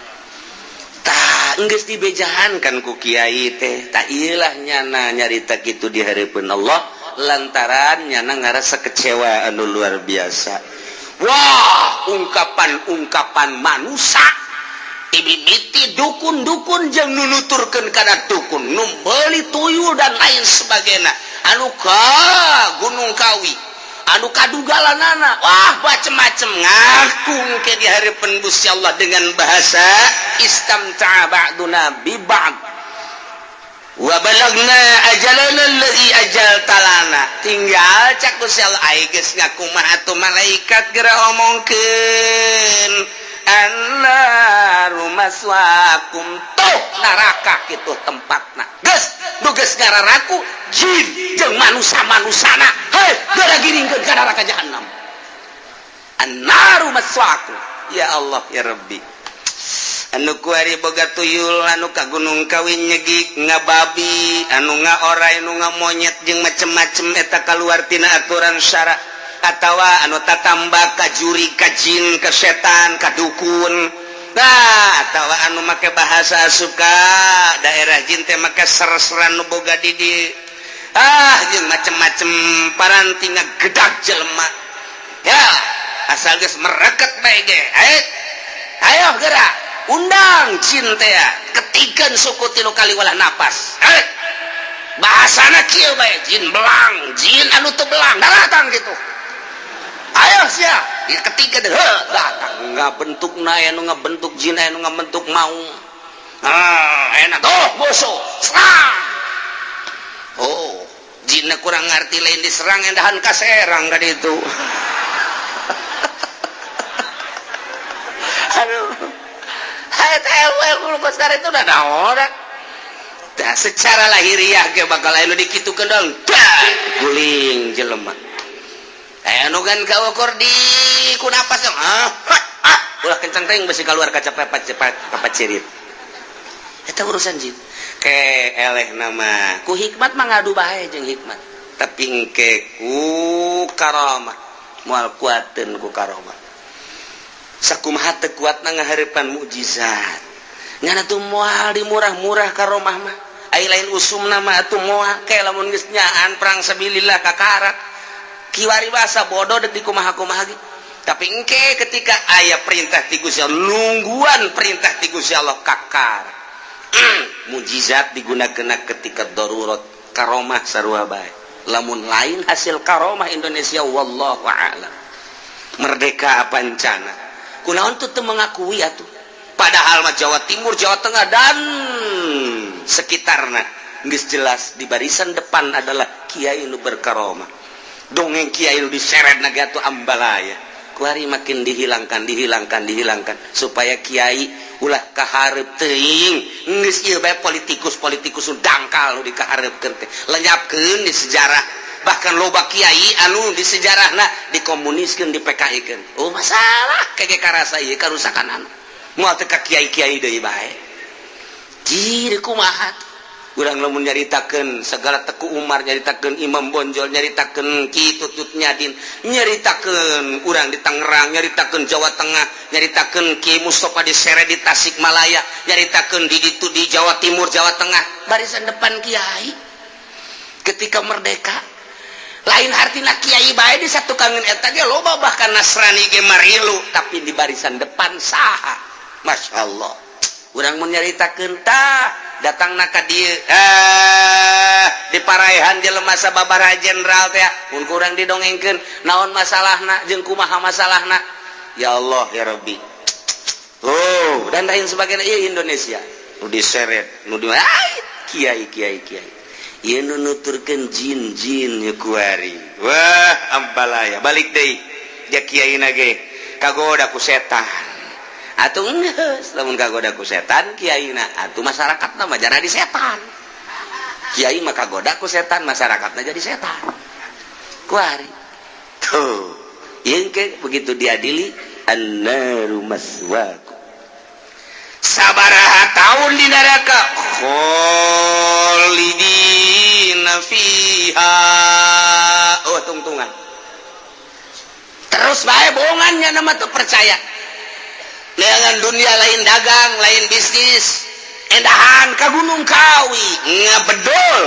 Tah, geus dibejahan kan ku kiai teh. Tak ieulah nyana nyarita kitu di hareupeun Allah lantaran nyana ngarasa kecewa anu luar biasa. Wah, ungkapan-ungkapan manusia ibibiti dukun-dukun jeung nunuturkeun kana dukun nu meuli tuyul dan lain sebagainya anu ka Gunung Kawi. Anu kadugalanana, wah, macem-macem ngaku ke di hadapan Gusti Allah dengan bahasa istamta'a ba'duna bi ba'd wa balagna ajalana alladhi ajalta lana. Tinggal cak Gusti Allah, ai geus ngaku mah atuh malaikat geura omongkeun, annaru maswakum, tuh neraka kitu tempatna. Geus nu geus ngararaku jin jeung manusa-manusana, hei, geura giringkeun ka neraka jahannam. Annaru maswakum. Ya Allah, ya Rabbi, anu kuari boga tuyul, anu ka Gunung Kawi nyegik ngababi, anu ngaoray, anu ngamonyet jeung macem-macem, eta kaluar tina aturan syara, atawa anu tatamba ka juri, ka jin, ka setan, ka dukun. Nah, atawa anu make bahasa suka daerah jin teh make ser-seran nu boga di di ah, jeung macem-macem paranti ngagedag jelema ya, asal geus mereket bae ge. Ayo, ayo gerak, undang jin teh ya, ketikan suku tilu kali walah napas. Eh, bahasana kieu bae, jin belang, jin anu teu belang datang gitu. Ayo sia ya, ketiga deh datang, nggak bentuk na anu ngabentuk jin, anu ngabentuk maung. Ah, enak tuh musuh serang. Oh, jinna kurang ngerti, lain diserang, endahan kaserang kan itu. Aduh, itu udah orang. Nah, secara lahiriah ge bakal anu dikitukeun dong, guling jelema. Anu kan kaukur di ku napas dong. Ah, ah, ulah kencang teuing, besi keluar kaca cepat cepat kapat cirit. Eta urusan jin. Ke eleh nama ku hikmat mah ngadu bae jeung hikmat. Tapi engke ku karamah moal kuateun ku karomah. Sakumaha teu kuatna ngahareupan mukjizat. Ngan atuh moal di murah-murah karomah mah. Ai lain usumna mah atuh moal ke lamun geus nyaan perang sabilillah kakarak. Kiwari bahasa bodoh dek di kumaha-kumaha ge. Tapi engke ketika aya perintah ti Gusti Allah, nungguan perintah ti Gusti Allah kakar. Mujizat digunakan ketika darurat, karomah sarua bae. Lamun lain hasil karomah Indonesia, wallahu a'lam. Merdeka apa encana? Kunaon tuh teu mengakui atuh? Padahal mah Jawa Timur, Jawa Tengah dan sekitarna geus jelas di barisan depan adalah kiai nu berkaromah. Dongeng kiai nu diseret naga tuh ambalaya. Kuari makin dihilangkan, dihilangkan, dihilangkan supaya kiai ulah kaharep teuing. Geus ieu bae politikus-politikus nu dangkal nu dikahareupkeun teh. Lenyapkeun di sejarah. Bahkan loba kiai anu di sejarahna dikomuniskeun, di PKI-keun. Oh, masalah kege karasa ieu karusakan anu. Moal teu ka kiai-kiai deui bae. Jir kumaha? Urang lamun nyaritakeun segala Teku Umar, nyaritakeun Imam Bonjol, nyaritakeun Ki Tutut Nyadin, nyaritakeun urang di Tangerang, nyaritakeun Jawa Tengah, nyaritakeun Ki Mustafa di Sere di Tasikmalaya, nyaritakeun di ditu di Jawa Timur, Jawa Tengah, barisan depan kiai ketika merdeka. Lain artina kiai bae di satu kangen eta ge loba, bahkan Nasrani ge marilu, tapi di barisan depan saha? Masya Allah, urang mun nyaritakeun tah datang ka dieu, eh, di paraihan jelema sababaraha jenderal teh mun kurang didongengkeun naon masalahna jeung kumaha masalahna. Ya Allah, ya Rabbi. Oh, dan lain sebagainya. Ieu Indonesia nu diseret nu di kiai kiai kiai ieu nu nuturkeun jin-jin ieu kuari. Wah, ambalaya balik deui ja kiai na ge kagoda ku setan. Atuh geus lamun kagoda ku setan kiai na, atuh masyarakatna mah jadi setan. Kiai mah kagoda ku setan, masyarakatna jadi setan kuari tuh. Ieu ke begitu diadili, annaru maswaku, sabaraha tahun di neraka, kholidina fiha. Oh, tungtungan terus bae bohongannya nama tuh percaya dengan dunia lain dagang, lain bisnis, endahan ke Gunung Kawi ngabedol,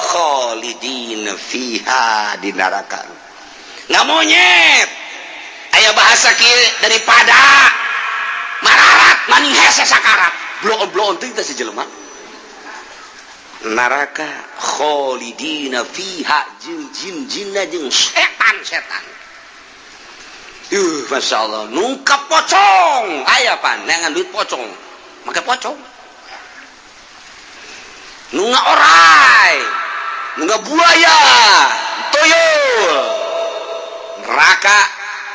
kholidina fiha di neraka nggak monyet. Aya bahasa kieu, daripada mararat maning hese sakarat, bloon bloon teh si jelema. Neraka kholidina fiha jeung jin jinna jeung setan setan. Masya Allah, nungkap pocong aya pan neangan duit pocong, make pocong. Nu ngaoray, nu ngabuaya, tuyul, neraka.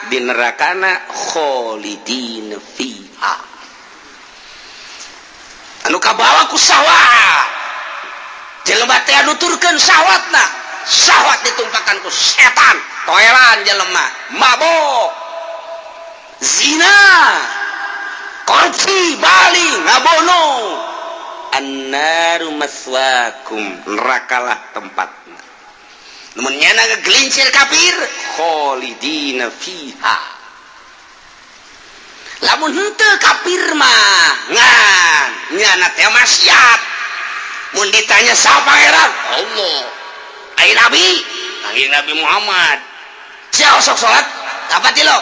Di nerakana kholidin fiha. Anu kabawa ku syahwat, jelema teh nuturkeun syahwatna, syahwat ditumpakan ku setan, toelan jelema, mabok, zina, korupsi, maling, ngabunuh. Annaru maswakum, nerakalah tempatna. Namun nyana ngegelincir kafir, kholidina fiha. Lamun henteu kafir mah, ngan nyana teh maksiat, mun ditanya siapa pangeran? Allah. Ai nabi? Panggil Nabi Muhammad. Siapa sok salat? Apa lo?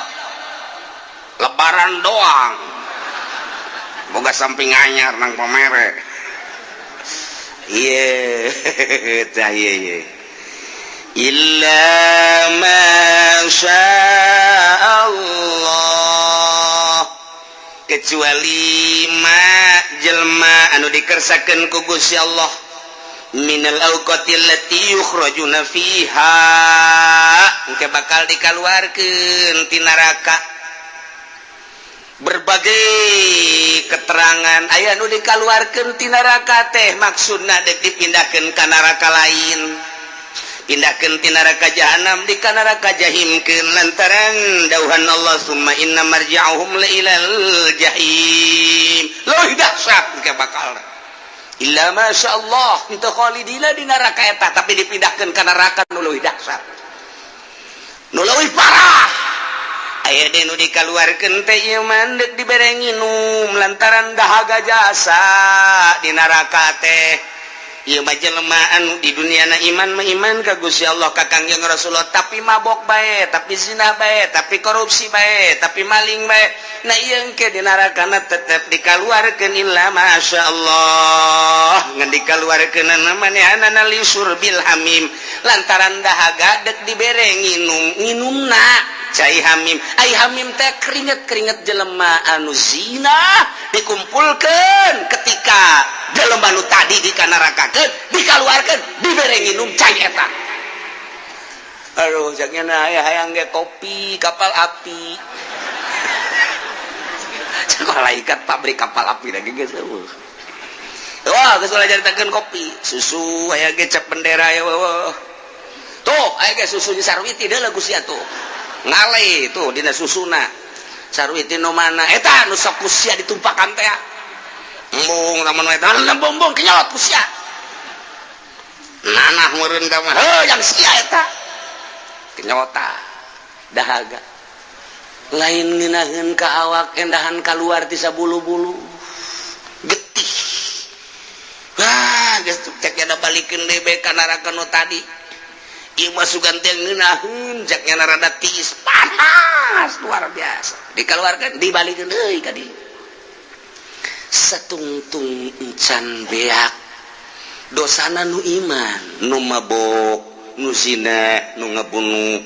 Lebaran doang, boga samping anyar nang pamere. Iya tah, iya iya. Illa ma Allah, kecuali ma jelma anu dikersakeun ku Gusti Allah, minal awqatil lati yukhrajuna fiha, engke bakal dikaluarkeun ti neraka. Berbagai keterangan aya nu dikaluarkeun ti neraka teh maksudna dek dipindahkeun ka neraka lain, pindahkeun ti neraka jahanam di ka neraka jahimkeun, lantaran dauhan Allah, summa inna marji'ahum la ilal jahim. Leuwih dahsyat engke bakal. Illa masya Allah itu khalidina di neraka eta, tapi dipindahkeun ka neraka nu leuwih dahsyat, nu leuwih parah. Aya deui nu dikaluarkeun teh ieu mah deuk dibere nginum lantaran dahaga jasa di neraka teh. Ieu mah jelema anu di dunia na iman mah iman ka Gusti Allah, ka Kangjeng Rasulullah, tapi mabok bae, tapi zina bae, tapi korupsi bae, tapi maling bae. Nah, ieu engke di neraka na tetep dikaluarkeun, illa masya Allah. Ngan dikaluarkeun manehanana li syurbil hamim, lantaran dahaga dek dibere nginum, nginumna cai hamim. Ai hamim teh keringet-keringet jelema anu zina dikumpulkan ketika jelema nu tadi dikanarakakeun, dikaluarkeun, dibere nginum cai eta. Aduh, jangan aya hayang ge kopi Kapal Api. Sekolah ikat pabrik Kapal Api lagi geus eueuh. Wah, geus ulah caritakeun kopi, susu aya ge cap bendera ya. Wah. Tuh, aya ge susu di Sarwiti deuleu ku sia tuh. Ngale tuh dina susuna. Sarwiti nu mana? Eta nu sok ku sia ditumpakan teh. Embung lamun eta embung kenyot ku sia. Nanah meureun ka mah, heuh yang sia eta. Kenyota dahaga. Lain ngeunaheun ka awak, endahan kaluar ti sabulu-bulu. Getih. Wah, geus cek nya balikeun deui bae ka neraka nu tadi. Ieu mah sugan teh ngeunaheun, cek nya rada tiis, panas luar biasa. Dikeluarkan, dibalikeun deui ka dieu. Satungtung encan beak dosana nu iman, nu mabok, nu zina, nu ngabunuh,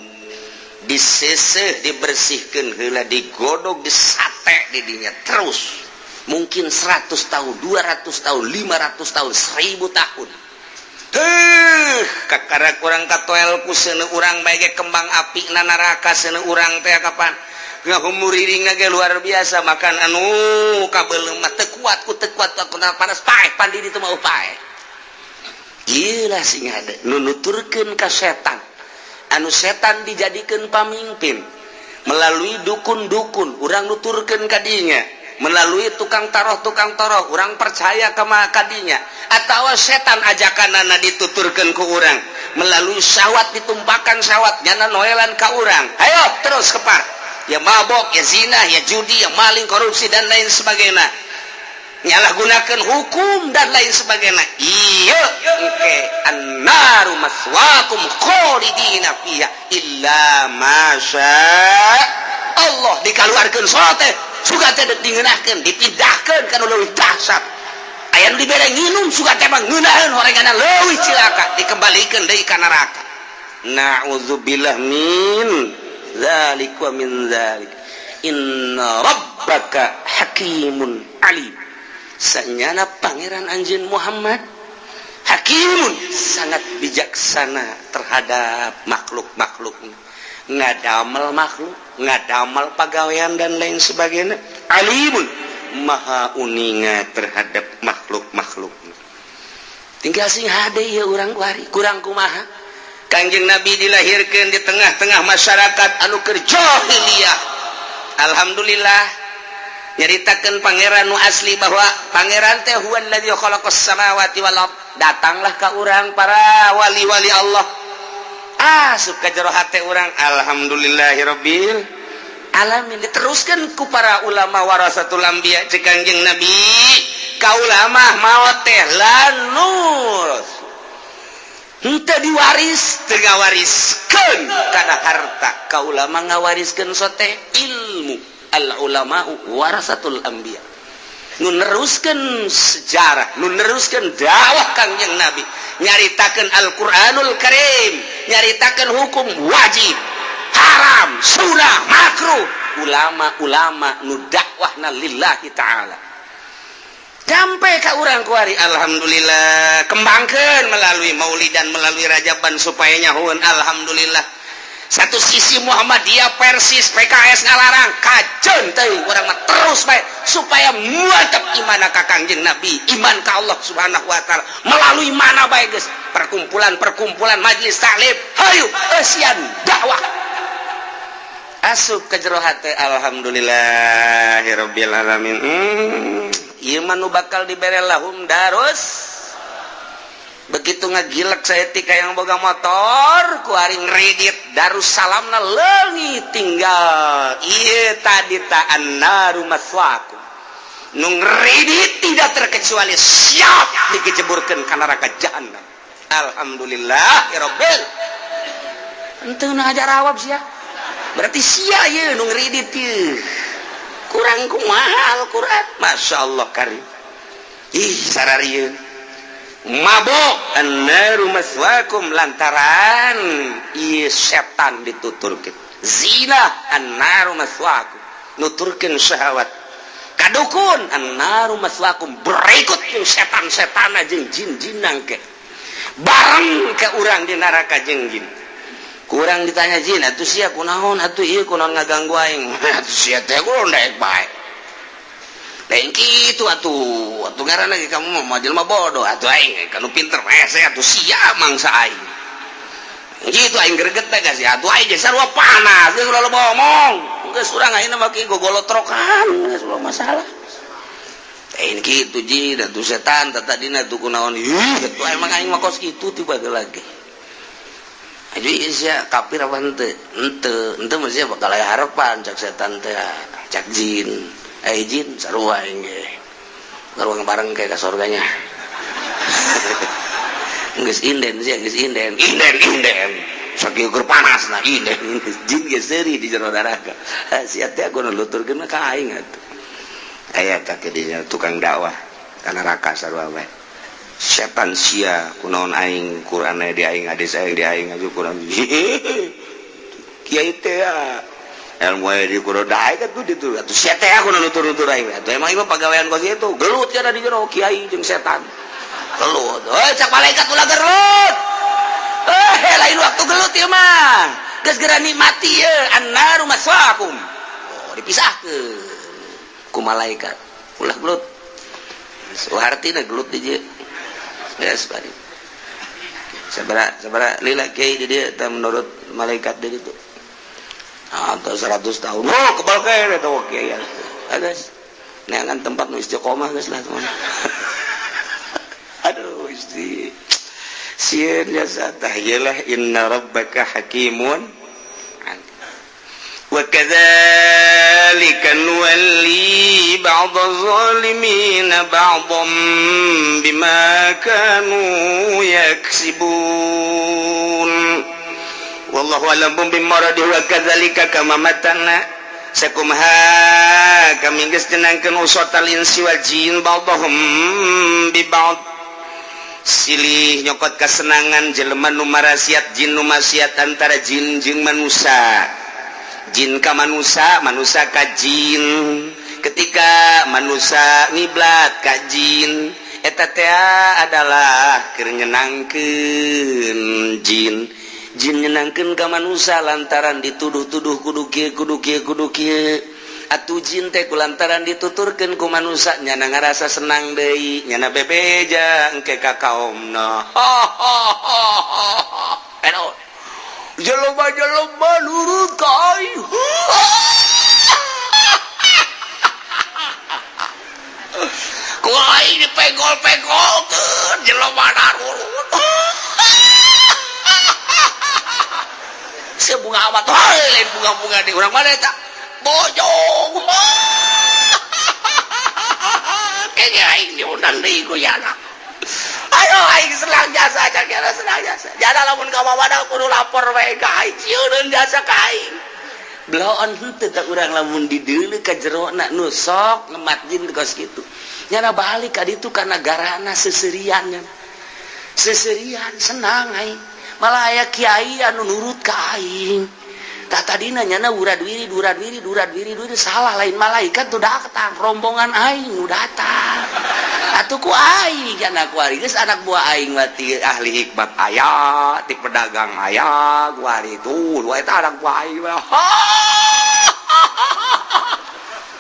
diseseh, dibersihkan heula, digodog, disate di dinya terus mungkin 100 tahun, 200 tahun, 500 tahun, 1000 tahun. Heuh, kakara kurang katoel ku seuneu urang bae ge kembang api na neraka seuneu urang teh. Kapan ngahumuriring ge luar biasa, makan anu kabeuleum mah teu kuat ku teu kuat ku panas, paeh pan di ditu mah paeh. Iyalah, sing ada nu nuturkeun ka setan, anu setan dijadikeun pamimpin melalui dukun-dukun, urang nuturkeun ka dinya melalui tukang taroh, tukang taroh urang percaya ka kadinya, atau setan ajakanana dituturkeun ku urang melalui syahwat, ditumpakan syahwat, nyana noelan ka urang, ayo terus kepar ya, mabok ya, zina ya, judi ya, maling, korupsi, dan lain sebagainya, nyalahgunakan hukum dan lain sebagainya. Iya, oke, annaru maswakum khalidina fiha illa masya Allah. Dikaluarkeun sote suka teh dek dingeunahkeun, dipindahkeun kana leuwih dahsyat. Aya nu dibere nginum, suka teh mah ngeunaheun horenganna, leuwih cilaka, dikembalikeun deui ka neraka. Na'udzubillah min dzalik wa min dzalik. Inna rabbaka hakimun alim. Sanyana Pangeran anjeun Muhammad hakimun, sangat bijaksana terhadap makhluk-makhluk, ngadamel makhluk, ngadamel pagawean, dan lain sebagainya. Alimun, maha uninga terhadap makhluk-makhluk. Tinggal sing hade ya urang kuari kurang kumaha. Kangjeng Nabi dilahirkan di tengah-tengah masyarakat anu keur jahiliyah. Alhamdulillah, nyaritakan Pangeran nu asli bahwa Pangeran teh huwallazi khalaqas samawati wal ard. Datanglah ka urang para wali-wali Allah, asup ka jero hate urang. Alhamdulillahirabbil alamin. Diteruskan ku para ulama warasatul anbiya. Cek Kangjeng Nabi, ka ulama maot teh lanur henteu diwaris, teu ngawariskeun kana harta. Ka ulama ngawariskeun sote ilmu. Al ulama warasatul anbiya, nu neruskeun sejarah, nu neruskeun dakwah Kangjeng Nabi, nyaritakeun Al-Qur'anul Karim, nyaritakeun hukum wajib, haram, sunnah, makruh. Ulama-ulama nu dakwahna lillahi ta'ala sampai ka urang kuari. Alhamdulillah, kembangkan melalui maulidan, melalui rajaban, supaya nyahuan. Alhamdulillah, satu sisi Muhammadiyah, Persis, PKS ngalarang, kajeun teuing, urang mah terus bae supaya mantap iman ka Kangjeng Nabi, iman ka Allah Subhanahu wa Taala, melalui mana bae geus, perkumpulan-perkumpulan, majelis taklim, hayu eusian dakwah asup ke jero hate. Alhamdulillahirabbil alamin. Ieu mah nu bakal dibere lahum darus. Begitu ngagilek saeutik yang boga motor ku ari ngredit Darussalamna leungit, tinggal ieu tadi ta annaru maswakum. Nu ngredit tidak terkecuali siap dikejeburkeun ka neraka jahannam. Alhamdulillah ya rabbil. Henteu ngajarawab sia, berarti sia ieu nu ngredit ieu kurang kumaha Al-Qur'an. Masya Allah karim. Ih, sararieun mabok, annaru maswakum, lantaran ieu setan dituturkeun. Zina, annaru maswakum, nuturkeun syahwat. Kadukun, annaru maswakum. Berikut jeung setan-setan jeung jin-jinan ke bareng ke urang di neraka jeung jin. Kurang ditanya jin, atuh sia kunaon atuh ieu, kunaon ngaganggu aing atuh sia teh? Kunaon daek bae? Lain kitu atuh, atuh ngaranna ge kamu mah jelema bodoh atuh, aing kanu pinter hese atuh, sia mangsa aing. Gitu aing greget teh geus atuh, aing ge sarua panas geus, ulah loba ngomong geus, urang ayeuna mah kieu gogolotrokan geus, ulah masalah. Lain kitu jin atuh, setan tadina tuh kunaon? Ih, atuh emang aing mah kos kitu tiba lagi. Aju sia kafir apa henteu? Henteu, henteu mah sia bakal aya harapan, cak setan teh, cak jin. Eh jin, sarua aing ge. Karuang bareng kayak ka surganya. Geus inden sia, geus inden, inden, inden. Sakieu keur panas nah inden. Jin ge seuri di jero neraka. Sia teh aku nuturkeun mah ka aing atuh. Aya ka dinya tukang dakwah ka neraka sarua bae. Setan sia kunaon aing, Quran di aing, hadis aing di aing atuh, Quran kiai teh ya ilmu aya di Quran daek atuh ditu atuh, sia teh aku nutur-nutur aing atuh. Emang ieu pagawean kos kitu gelut ya di jero, kiai jeung setan gelut. Euy, cak malaikat, ulah gelut. Eh, lain waktu gelut ieu mah, geus geura nikmati ye, annaru maswaakum. Oh, dipisahkeun ku malaikat, ulah gelut. Hartina gelut di dieu. Geus bari. Sabara sabara lila kiai di dieu teh menurut malaikat di ditu? Atau 100 tahun. Oh, kebal kene eta kiai. Geus. Neangan tempat nu istiqomah geus lah teman. Aduh, isti. Sieun jasa tah ieu. Inna rabbaka hakimun. وكذلك نولي بعض الظالمين بعضا بما كانوا يكسبون. والله أعلم بمراده. وكذلك كما متنا. Sakumaha kami geus nyenangkeun ushotal insi wal jin ba'dhum bi ba'd, silih nyokot kesenangan jelema nu marasiat, jin nu maksiat, antara jin jeung manusia, jin ka manusia, manusia ka jin. Ketika manusia ngiblat ka jin, eta teh adalah keur nyenangkeun jin, jin nyenangkeun ka manusia lantaran dituduh-tuduh kudu kieu, kudu kieu, kudu kieu. Atuh jin teh kulantaran dituturkeun ku manusia, nyana ngarasa senang deui, nyana bebeja engke ka kaomna. Jelema-jelema nurut ka aing. Ku aing dipenggol-penggolkeun, jelema narurut. Sia bunga amat, lain bunga-bunga di urang mana eta? Bojong. Kayaknya aing diundang deui ku yana. Ayo aing senang jasa, kira senang jasa. Jada lamun ka mamana kudu lapor we ka aing, sieun jasa ka aing. Bloon henteu teh urang lamun dideuleu ka jerona nu sok ngemat jin kos kitu. Nyana balik ka ditu ka nagarana seserian nya. Seserian senang aing. Malah aya kiai anu nurut ka aing. Tah tadina nyana urad wirid, urad wirid, urad wirid, wirid salah, lain malaikat tuh datang, rombongan aing nu datang. Atuh ku aing anak kuari geus anak buah aing mah ti ahli hikmat aya, ti pedagang aya, kuari tuh dua eta anak buah aing mah.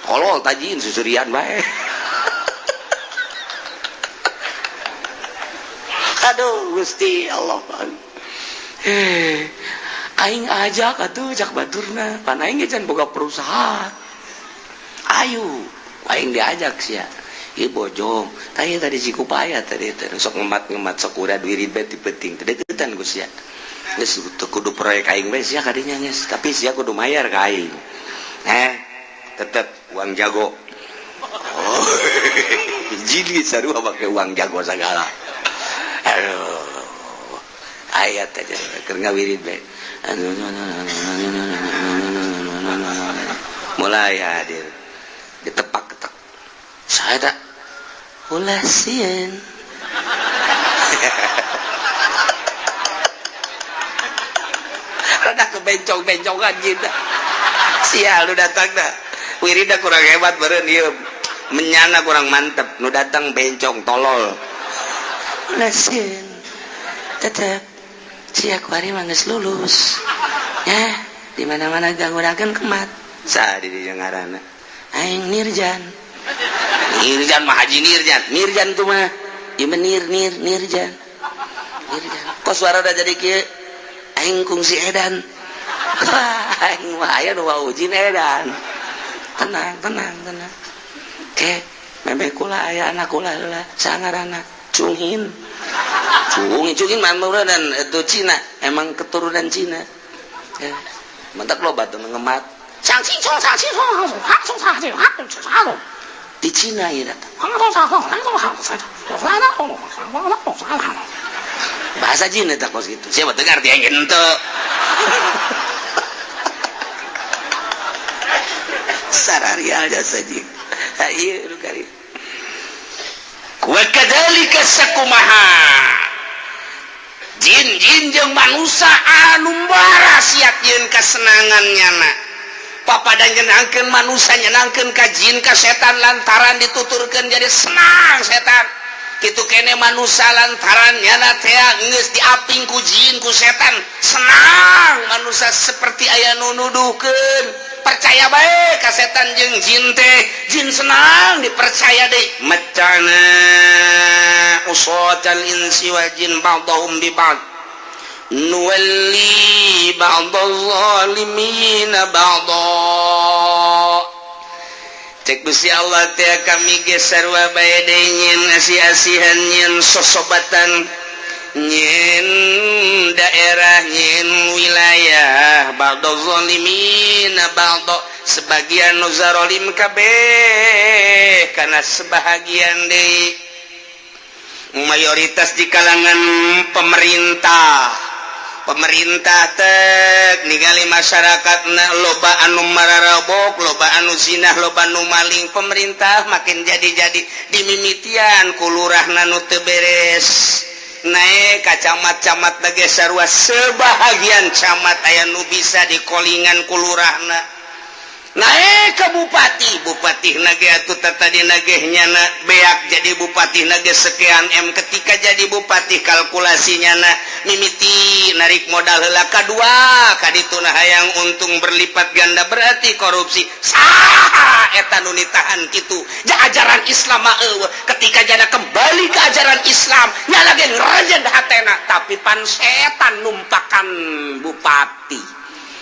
Tolol tajin susurian bae. Aduh Gusti Allah. Aing ajak atuh cak baturna, pan aing ge can boga perusahaan. Ayo, aing diajak sia. Ieu bojong, tah ieu tadi Cikupaya tadi teh sok ngemat-ngemat sok urad wirid bae ti penting. Teh deukeutan ku sia. Geus teu kudu proyek aing bae sia kadinya geus, tapi sia kudu mayar ka aing. Tetep uang jago. Oh, jadi sarua make uang jago sagala. Aduh. Ayat aja keur ngawirid bae. Mulai hadir. Ditepak-tepak. Saya tak ulah sieun. Rada kebencong-bencongan gitu. Sial lu datang dah. Wirida kurang hebat beureun ieu. Menyana kurang mantep. Nu datang bencong tolol. Ulah sieun. Tetep sia kuari mah geus lulus. Ya, di mana-mana ganggunakeun kemat. Saha di dieu ngaranna? Aing Nirjan. Nirjan mah Haji Nirjan. Nirjan tuh mah ieu mah nir nir Nirjan. Nirjan. Kok suara udah jadi kieu? Aing kungsi edan. Aing mah aya nu wawujin edan. Tenang, tenang, tenang. Ke memeh kula aya anak kula heula, sangarana Cungin. Cungin, Cungin mah dan itu Cina, emang keturunan Cina. Ya. Mantak loba tuh ngemat. Di Cina ya datang. Bahasa Cina tak kos gitu. Siapa dengar dia ente. Sararial jasa jin. Ieu nu kari. Wa kadzalika sakumaha. Jin-jin jeung manusia anu marasiat yeun kasenangan nyana. Papada nyenangkeun manusia, nyenangkeun ka jin ka setan lantaran dituturkeun jadi senang setan. Kitu kene manusia lantaran nyana teh geus diaping ku jin ku setan, senang manusia seperti aya nu nuduhkeun. Percaya bae ka setan jeung jin teh, jin senang dipercaya deui. Macana usatal insi wal jin ba'dhum bi ba'd nuwalli ba'dhal zalimina ba'dha. Cek Gusti Allah teh kami ge sarua bae deui nyeun asih-asihan, nyeun sosobatan, nyeun daerah, nyeun wilayah ba'dhal zalimina ba'dha, sebagian nu zalim kabeh kana sebahagian deui. Mayoritas di kalangan pemerintah, Pemerintah tek ningali masyarakat na loba anu mararabok, loba anu zinah, loba anu maling. Pemerintah makin jadi-jadi dimimitian ku lurah nu teu beres, naik ka camat. Camat lagi sarua, sebahagian camat aya nu bisa dikolingan ku lurahna, naik ke bupati. Bupati nage atuh tadi nagehnya na beak jadi bupati nage sekian M. Ketika jadi bupati, kalkulasinya na mimiti narik modal heula, kadua kaditu nah hayang untung berlipat ganda, berarti korupsi. Saha eta nu nitahan kitu? Ja ajaran Islam mah eueuh. Ketika jana kembali ke ajaran Islam, nya lagi ngerejen hatena, tapi pan setan numpakan bupati,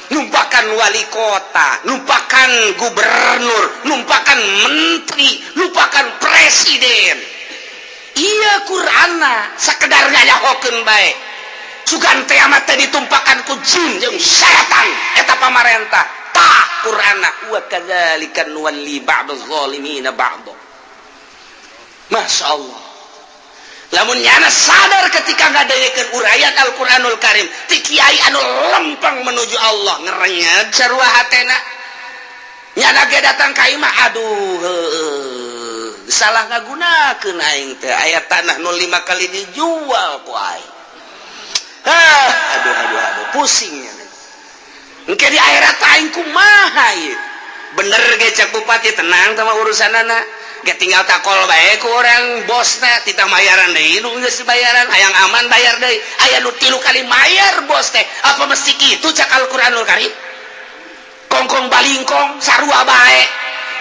numpakan wali kota, numpakan gubernur, numpakan menteri, numpakan presiden. Iya, Qur'ana sekedar ngayahokeun bae. Sugan teh amat teh ditumpakan ku jin jeung setan eta pamarentah. Tah, Qur'ana wa kadzalika nuwalli ba'dadh zalimina ba'd. Masya Allah, lamun nyana sadar ketika ngadengekeun uraian Al-Qur'anul Karim ti kiai anu lempeng menuju Allah, ngerenyet sarua hatena. Nyana ge datang ka imah, aduh heueuh, salah ngagunakeun aing teh, aya tanah nu 5 kali dijual ku aing. Ah, aduh aduh aduh, pusing nya. Engke di akhirat aing kumaha ieu? Bener ge cek bupati, tenang sama urusanana ge, tinggal takol bae ku orang bosna, titah mayaran deui nu geus bayaran, hayang aman bayar deui. Aya nu 3 kali mayar bos teh. Apa mesti kitu cak Al-Qur'anul Karim? Kongkong balingkong sarua bae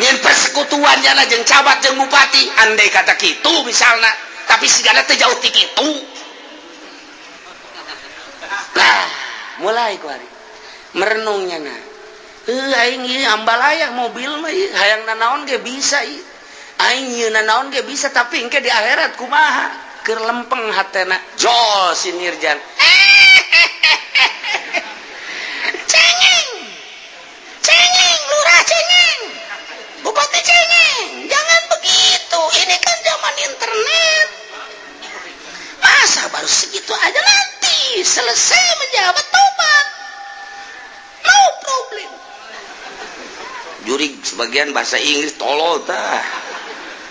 nyen persekutuan nyana jeung camat jeung bupati, andai kata kitu misalna, tapi sigana teh jauh ti kitu. Lah, mulai ku hari merenungnya. Nah, aing ieu ambalaya mobil mah ieu hayang nanaon ge bisa ieu, aing ieu nanaon ge bisa, tapi engke di akhirat kumaha? Keur lempeng hatena, jol si Nirjan. Cengeng cengeng, lurah cengeng, bupati cengeng, jangan begitu. Ini kan zaman internet, masa baru segitu aja? Nanti selesai menjabat tobat, no problem. Jurig sebagian bahasa Inggris, tolol tah.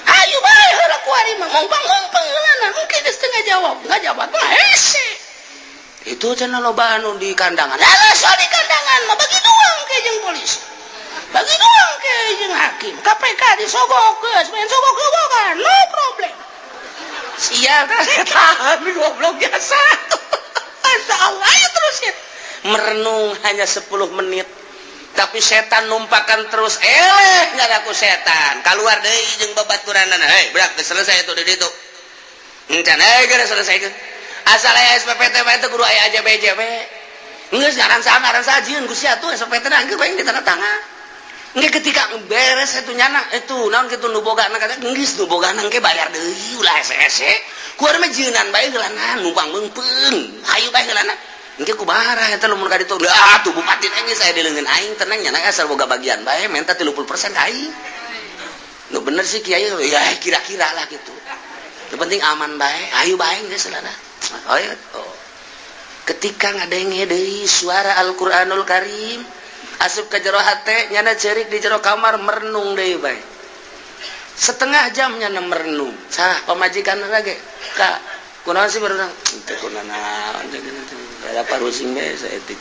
Ayo bae heula, kuari mah ngompang-ngompang heulana, mungkin geus teu ngajawab, ngajawab mah hese. Itu cenah loba anu di kandangan. Lah, soal di kandangan mah bagi dua ke jeung polisi, bagi dua ke jeung hakim, KPK disogok, geus main sogok-sogokan, no problem. Sial tah, setan goblok biasa. Masya Allah, ayo terus ya. Merenung hanya 10 menit, tapi setan numpakan terus. Nggak aku setan keluar deui jeung babaturanana, hei berak, selesai itu di ditu encan, geus selesai ke asal aya SPPT bae teh kudu aya aja BJB. Geus ngaran saha, ngaran saha, jieun ku sia tuh SPPT na, engke bae ditanda tangan. Engke ketika beres itu nyana itu naon kitu nu boga na, kata geus nu boga na engke bayar deui, ulah hese-hese. Ku urang mah jieunan bae heulana, numpang meungpeung, hayu bae heulana. Engke kumaha eta lamun ka ditu? Ah, tuh bupati teh geus aya di leungeun aing, tenang nyana, asal boga bagian bae, minta 30% ka aing. Nu bener sih kiai ya, kira-kira lah gitu. Yang penting aman bae, ayo bae geus lah. Oh, ya. Oh. Ketika ngadenge deui suara Al-Qur'anul Karim asup ke jero hate nyana, cerik di jero kamar merenung deui bae. Setengah jam nyana merenung. Sah pamajikan lagi. Kak, kunaon sih baru teu kunaon, ada parusing bae saeutik.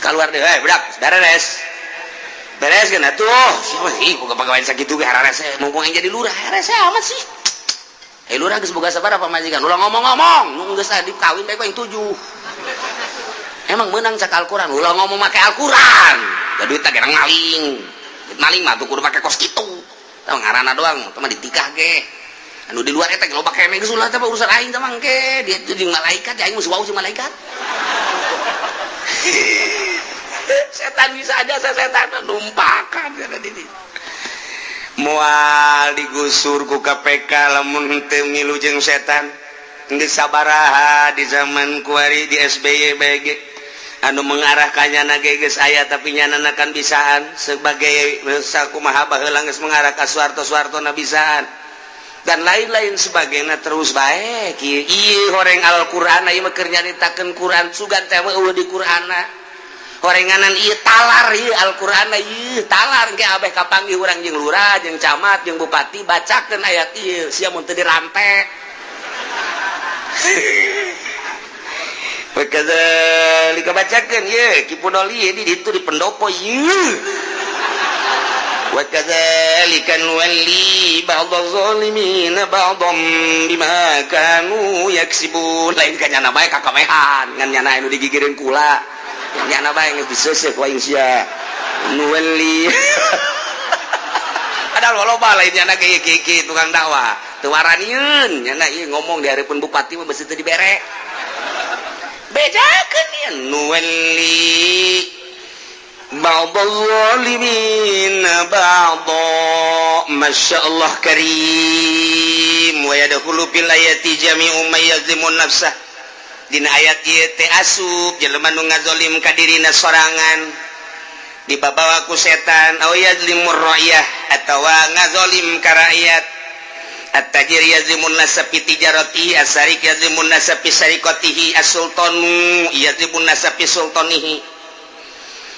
Keluar deh, eh budak, beres. Beres kan atuh. Siapa sih boga pagawean sakitu ge hararese, mumpung aing jadi lurah, hararese amat sih. Eh, lurah geus boga sabaraha pamajikan? Ulah ngomong-ngomong, nu geus adi kawin bae ku aing tujuh. Emang menang cak Al-Qur'an, ulah ngomong make Al-Qur'an. Da duit teh gerang maling. Duit maling mah tuh kudu make kos kitu. Tah ngaranna doang, teh mah ditikah ge. Anu di luar eta ge loba keneh, geus ulah teh urusan aing teh mangke. Dia jeung malaikat, aing mah wau jeung malaikat. Setan bisa aja, setan numpakan kata diri. Moal digusur ku KPK lamun teu milu jeung setan. Geus sabaraha di zaman kuari di SBY BG anu mengarahkannya na ge geus aya, tapi nyana kan bisaan sebagai sakumaha baheula geus mengarah ka Soeharto, Soeharto na bisaan. Dan lain-lain sebagainya. Terus baik ieu horeng Al-Qur'an, ieu mah keur nyaritakeun Quran. Sugan teh euweuh di Qur'anna horenganan ieu talar, ieu Al-Qur'an ieu talar. Engke abeh kapanggih urang jeung lurah, jeung camat, jeung bupati, bacakeun ayat ieu sia mun teu dirante. Wakadzalika, bacakeun ye Ki Pudoli di ditu di pendopo ye. Wakadzalika nuwalli ba'dadh dhalimin ba'dham bima kanu yaksibun. Lain ka nyana bae kakamehan, ngan nyana anu digigireun kula, nyana bae geus diseuseuh ku aing sia. Nuwalli padahal loba lain nyana ge kieu tukang dakwah teu waranieun nyana ieu ngomong di hareupeun bupati mah beusi teu dibere. Bejakeun ieu nuwalli ba'dal zalimin ba'dha. Masya Allah karim. Wa yadkhulu fil ayati jami'u may yazlimun nafsah. Dina ayat ieu teh asup jelema nu ngazolim ka dirina sorangan dibabawa ku setan, aw yazlimur ra'yah, atawa ngazolim ka rakyat. At-tajir yazlimun nasa fi tijaratihi, as-sarik yazlimun nasa fi sariqatihi, as-sultanu yazlimun nasa fi sultanihi.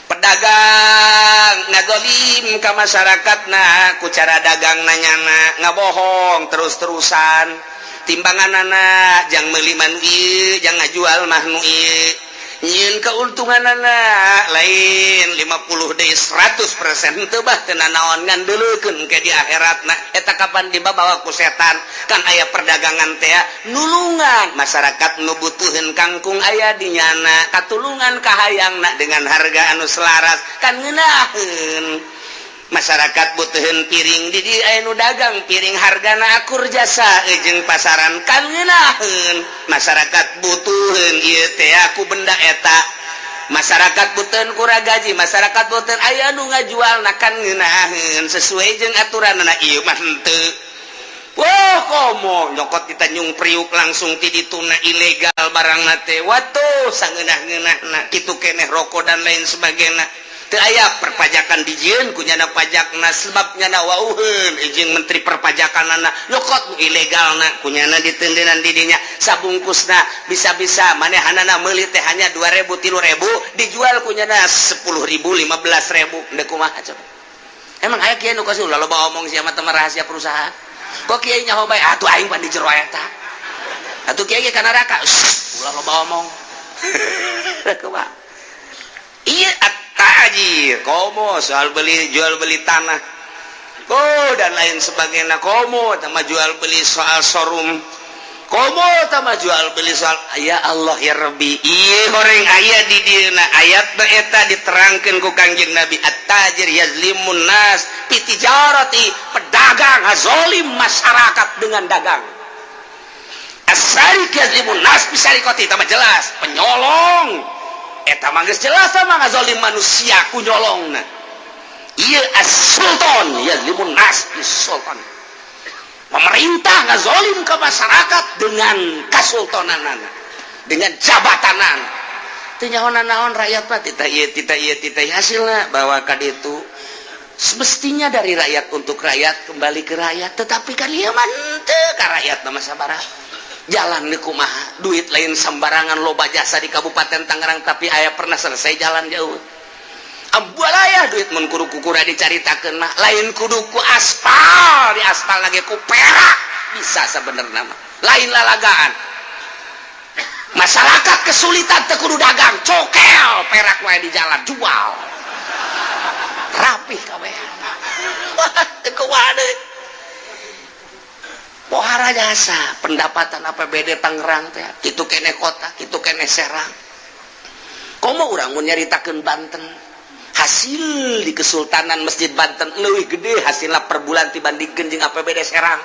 Pedagang ngazolim ka masyarakatna ku cara dagang nanyana ngabohong terus-terusan, timbanganana jang meuli mah nu ieu, jang ngajual mah nu ieu, nyieun keuntunganana lain 50 deui 100% teu bah teu nanaon, ngan deuleukeun ke di akhiratna. Eta kapan dibawa ku setan. Kan aya perdagangan teh nulungan masyarakat nu butuheun kangkung, aya di nyana katulungan kahayangna dengan harga anu selaras, kan ngeunaheun. Masyarakat butuhin piring, di di aya nu dagang piring hargana akur jasa jeung pasaran, kan ngeunaheun. Masyarakat butuhin ieu teh aku benda eta, masyarakat butuhin kurang gaji, masyarakat butuhin, aya nu ngajual na, kan ngeunaheun sesuai jeung aturan. Na ieu mah henteu. Wah, komo nyokot di Tanjung Priuk langsung ti dituna ilegal barang teh. Watuh, sangeunah-ngeunahna kitu keneh rokok dan lain sebagainya. Teu aya perpajakan dijieun ku nyana pajakna, sebab nyana wauheun izin menteri perpajakanana, nyokot nu ilegalna ku nyana ditendenan di dinya sabungkusna. Bisa-bisa manehanana meuli teh hanya 2000, 3000, dijual ku nyana 10.000, 15.000. Ndek kumaha coba? Emang aya kieu nu kasih ulah loba omong sia mah, rahasia perusahaan. Kok kiai nyaho bae atuh, aing pan di jero eta atuh, kiai ka neraka. Ulah loba omong. Kumaha iya at-tajir, komo soal beli jual beli tanah, oh, dan lain sebagainya, komo sama jual beli soal showroom, komo sama jual beli soal, ya Allah ya Rabbi. Iya goreng aya di dieuna ayat eta diterangkeun ku Kangjeng Nabi, at-tajir yazlimun nas fi tijarati, pedagang ngazolim masyarakat dengan dagang. As-sarik yazlimun nas fi sariqati, tambah jelas. Penyolong eta mah geus jelas sama ngazolim manusia ku nyolongna. Ieu as-sultan yazlimun nas fi sultan, pemerintah ngazolim ke masyarakat dengan kasultananana, dengan jabatanan. Teu nyaho naon rakyat mah, titah ieu, titah ieu, titah ieu, hasilna bahwa ka ditu semestinya dari rakyat untuk rakyat, kembali ke rakyat, tetapi kan ieu mah henteu ka rakyat nama sabaraha. Jalan di kumaha, duit lain sembarangan, loba jasa di Kabupaten Tangerang, tapi aya pernah selesai jalan jauh? Ambualaya duit mun kudu kukura dicaritakeun mah, lain kudu ku aspal, di aspal lagi ku perak bisa sebenarnya mah, lain lalagaan. Masyarakat kesulitan teu kudu dagang, cokel perak wae di jalan, jual rapih kabeh. Wah, teu kumaha deui. Pohara jasa pendapatan APBD Tangerang teh kitu keneh kota, kitu keneh Serang. Komo urang mun nyaritakeun Banten, hasil di Kesultanan Masjid Banten leuwih gede hasilna per bulan dibandingkeun jeung APBD Serang.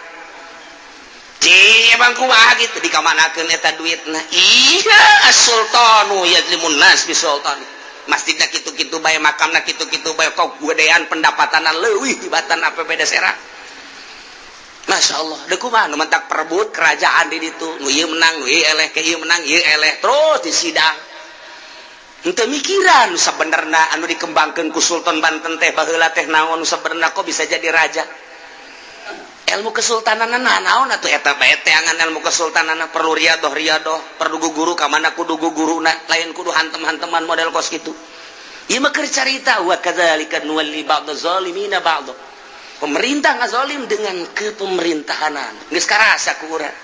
Cih, emang kumaha gitu, dikamanakeun eta duitna? Iya, as-sultanu yazlimun nas bi sultan. Masjidna kitu-kitu bae, makamna kitu-kitu bae, kok gedean pendapatanna leuwih tibatan APBD Serang. Masya Allah, deh kumaha nu mentak perebut kerajaan di ditu, nu ieu menang, nu ieu eleh, ke ieu menang, ieu eleh, terus di sidang. Henteu mikiran sabenerna anu dikembangkeun ku Sultan Banten teh baheula teh naon sabenerna, kok bisa jadi raja. Ilmu kesultanan naon atuh eta bae teangan ilmu kesultanan? Perlu riadoh riadoh, perlu guru ka mana, kudu guruna, lain kudu hantem-hanteman model kos kitu. Ieu mah keur carita wa kadzalika nuwalli ba'dha zalimina ba'dha. Pemerintah ngazolim dengan kepemerintahanan geus karasa ku urang.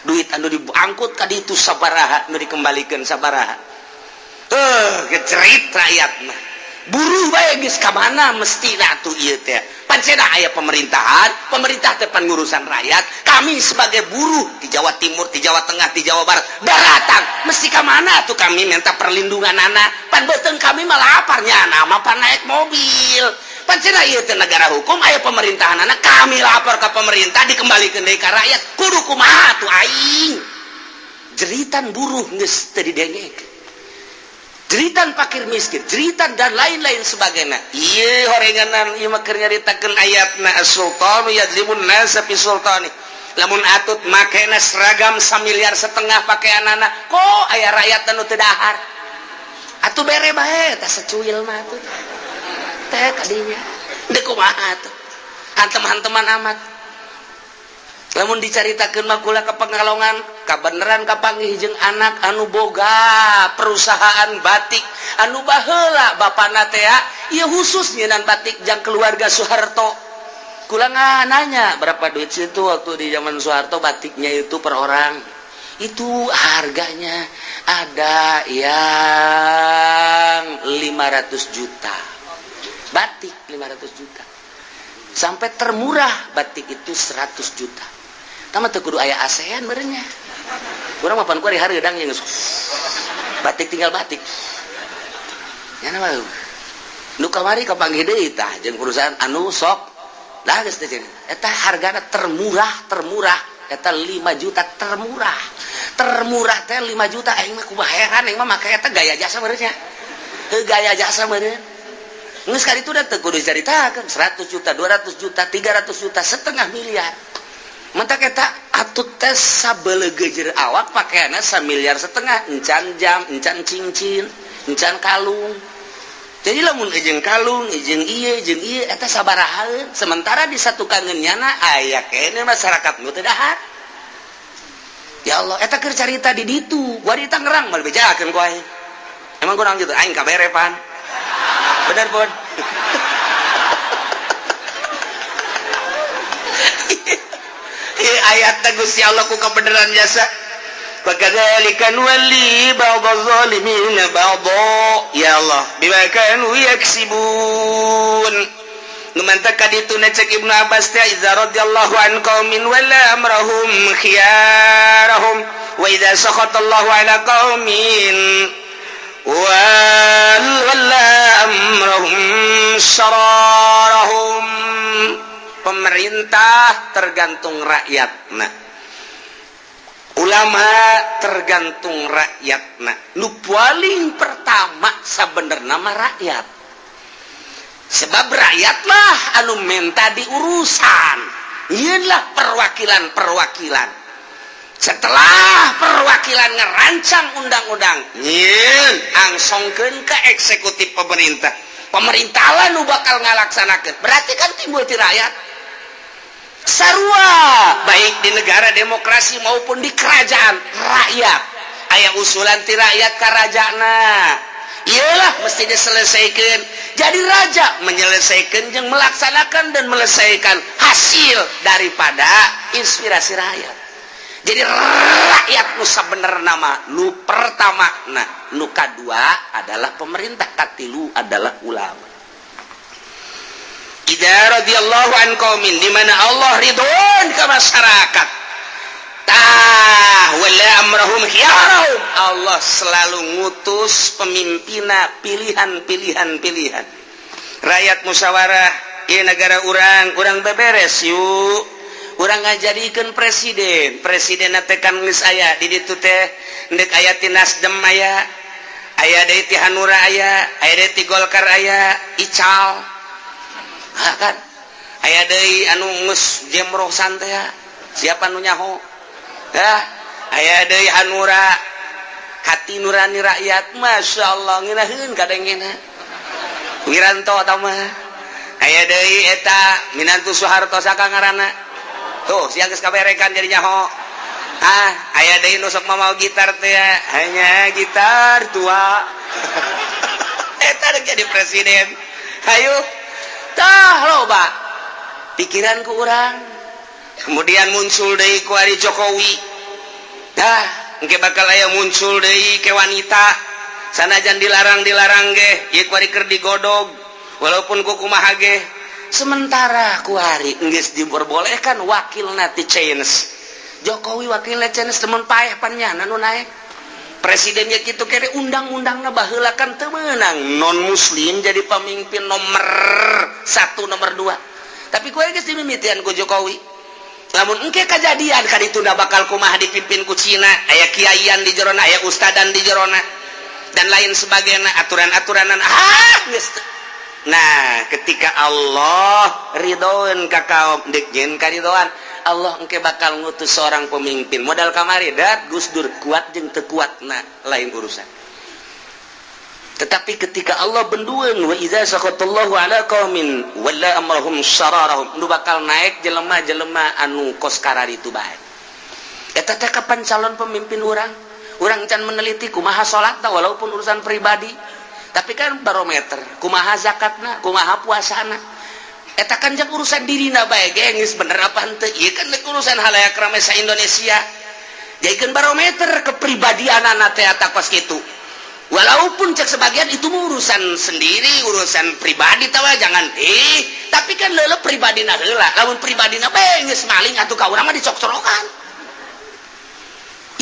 Duit anu diangkut ka ditu sabaraha, nu dikembalikan sabaraha? Gecerit rakyat mah. Buruh bae geus ka mana mesti atuh ieu teh? Pancena aya pemerintahan, pemerintah teh ngurusan rakyat. Kami sebagai buruh di Jawa Timur, di Jawa Tengah, di Jawa Barat datang mesti ka mana tuh kami minta perlindungan anak? Pan beuteung kami malah laparnya nama pan naik mobil. Pancena ieu teh negara hukum, aya pemerintahan anak. Kami lapor ke pemerintah, dikembalikan deui ka rakyat. Kudu kumaha tuh aing? Jeritan buruh geus teu didengek, jeritan fakir miskin, jeritan dan lain-lain sebagainya. Iya, horenganan ieu mah keur nyaritakeun ayatna as-sultanu yadzlimun nasa fi sultani. Lamun Atut makena seragam 1,5 miliar pakaianana, kok aya rakyat anu teu dahar atuh, bere bae tah secuil mah atuh teh kadinya. Deuk kumaha atuh hantem-hanteman amat? Lamun dicaritakeun mah, kula ke Pekalongan kabeneran kapanggih jeung anak anu boga perusahaan batik, anu baheula bapana teh ieu khusus nyieunan batik jang keluarga Soeharto. Kula nanya, berapa duit situ waktu di zaman Soeharto batiknya itu per orang? Itu harganya ada yang 500 juta, batik 500 juta, sampai termurah batik itu 100 juta. Tama teu kudu aya ASEAN merenya. Urang mah pan ku hari hareudang yang batik tinggal batik. Ya nama nu kamari kapanggih deui tah jeung perusahaan anu sok lah geus teh. Eta hargana termurah, termurah eta 5 juta, termurah, termurah teh 5 juta. Aing mah kumaha heran, aing mah make eta gaya jasa meureun nya. Heuh, gaya jasa meureun. Geus kali itu udah teu kudu dicaritakeun 100 juta, 200 juta, 300 juta, setengah miliar. Mentak eta Atut teh sabelegejer awak pakaianna 1,5 miliar, encan jam, encan cincin, encan kalung. Jadi lamun jeung kalung jeung ieu jeung ieu eta sabaraha? Sementara di satu kangen nyana aya kene masyarakat nu teu dahar. Ya Allah, eta keur carita di ditu. Gua di Tangerang moal bejakeun ku aing. Emang kurang gitu, aing kabere pan. Bener pun. Ayat Gusti Allah ku kebenaran jasa. Fakadzalika nuwalli ba'dha zalimin ba'dha, ya Allah, bima kanu yaksibun. Nu mantak ka ditu cek Ibnu Abbas teh, idza radhiyallahu an qaumin wala amrahum khiyarahum wa idza sakhatallahu ala qaumin wala amrahum syararahum. Pemerintah tergantung rakyat, nah ulama tergantung rakyat. Nah, nu paling pertama sebenarnya nama rakyat, sebab rakyatlah anu minta diurusan. Inilah perwakilan-perwakilan. Setelah perwakilan ngerancang undang-undang, nyieun angsongkeun ke eksekutif pemerintah, pemerintah lah nu bakal ngalaksanakeun. Berarti kan timbul ti rakyat sarua, baik di negara demokrasi maupun di kerajaan rakyat. Aya usulan ti rakyat ka rajana, iyalah mesti diselesaikan. Jadi raja menyelesaikan yang melaksanakan dan melesaikan hasil daripada inspirasi rakyat. Jadi rakyat nu bener nama nu pertama. Nah, nu kadua adalah pemerintah, katilu adalah ulama. Idza radhiyallahu an qaumin, di mana Allah ridhon ke masyarakat, tah wala amrahum khiyarahum. Allah selalu ngutus pemimpina pilihan, pilihan, pilihan rakyat, musyawarah. Ieu negara urang, urang beberes yuk, urang ngajadikeun presiden. Presiden teh kan geus aya di ditu teh, ndek aya ti Nasdem, aya aya deui ti Hanura, aya aya deui ti Golkar, aya Ical. Ha, kan aya deui anu geus jemrosan teh, siapa nu nyaho? Dah aya deui Hanura, hati nurani rakyat, Masya Allah, ngeunaheun kadengena Wiranto. Tah mah aya deui eta minantu Soeharto, saka ngaranna? Tuh, sia geus kaberekan jadi nyaho. Ah, aya deui nu sok mau gitar teh ya. Hanya gitar tua. Eta rek jadi presiden. Hayu. Tah, loba. Pikiran ku urang. Kemudian muncul deui ku ari Jokowi. Dah, engke bakal aya muncul deui ke wanita. Sanajan dilarang-dilarang ge, ieu kuari keur digodog. Walaupun ku kumaha ge. Sementara kuari geus diperbolehkan wakilna ti Chinese. Jokowi wakilna Chinese, temen paeh pan nyana nu naek. Presidennya gitu kere, undang-undangna baheula kan teu meunang non muslim jadi pemimpin nomor satu, nomor dua. Tapi kuari geus dimimitian ku Jokowi. Lamun engke kejadian kan itu bakal kumaha dipimpin ku Cina, aya kiaian di jerona, aya ustadan di jerona, dan lain sebagainya, aturan-aturanan, ah geus. Nah, ketika Allah ridhoan ka kaum dek nyeun karidoan Allah, engke bakal ngutus seorang pemimpin modal kamari dat Gus Dur, kuat jeung teu kuat, nah lain urusan. Tetapi ketika Allah bendueun, wa idza sakhatallahu ala qaumin walla amrahum syararahum, nu bakal naik jelema-jelema anu kos kararitu bae. Eta teh kapan calon pemimpin urang? Urang can meneliti kumaha salatna, walaupun urusan pribadi, tapi kan barometer kumaha zakatna, kumaha puasana. Eta kan jang urusan dirina bae ge, geus bener apa henteu, ieu kan urusan halayak rame sa Indonesia. Jadikeun barometer kepribadianana teh eta kos kitu. Walaupun cek sebagian itu urusan sendiri, urusan pribadi tawa jangan, tapi kan leule pribadina heula. Lamun pribadina bae geus maling atuh ka urang mah dicok-corokan.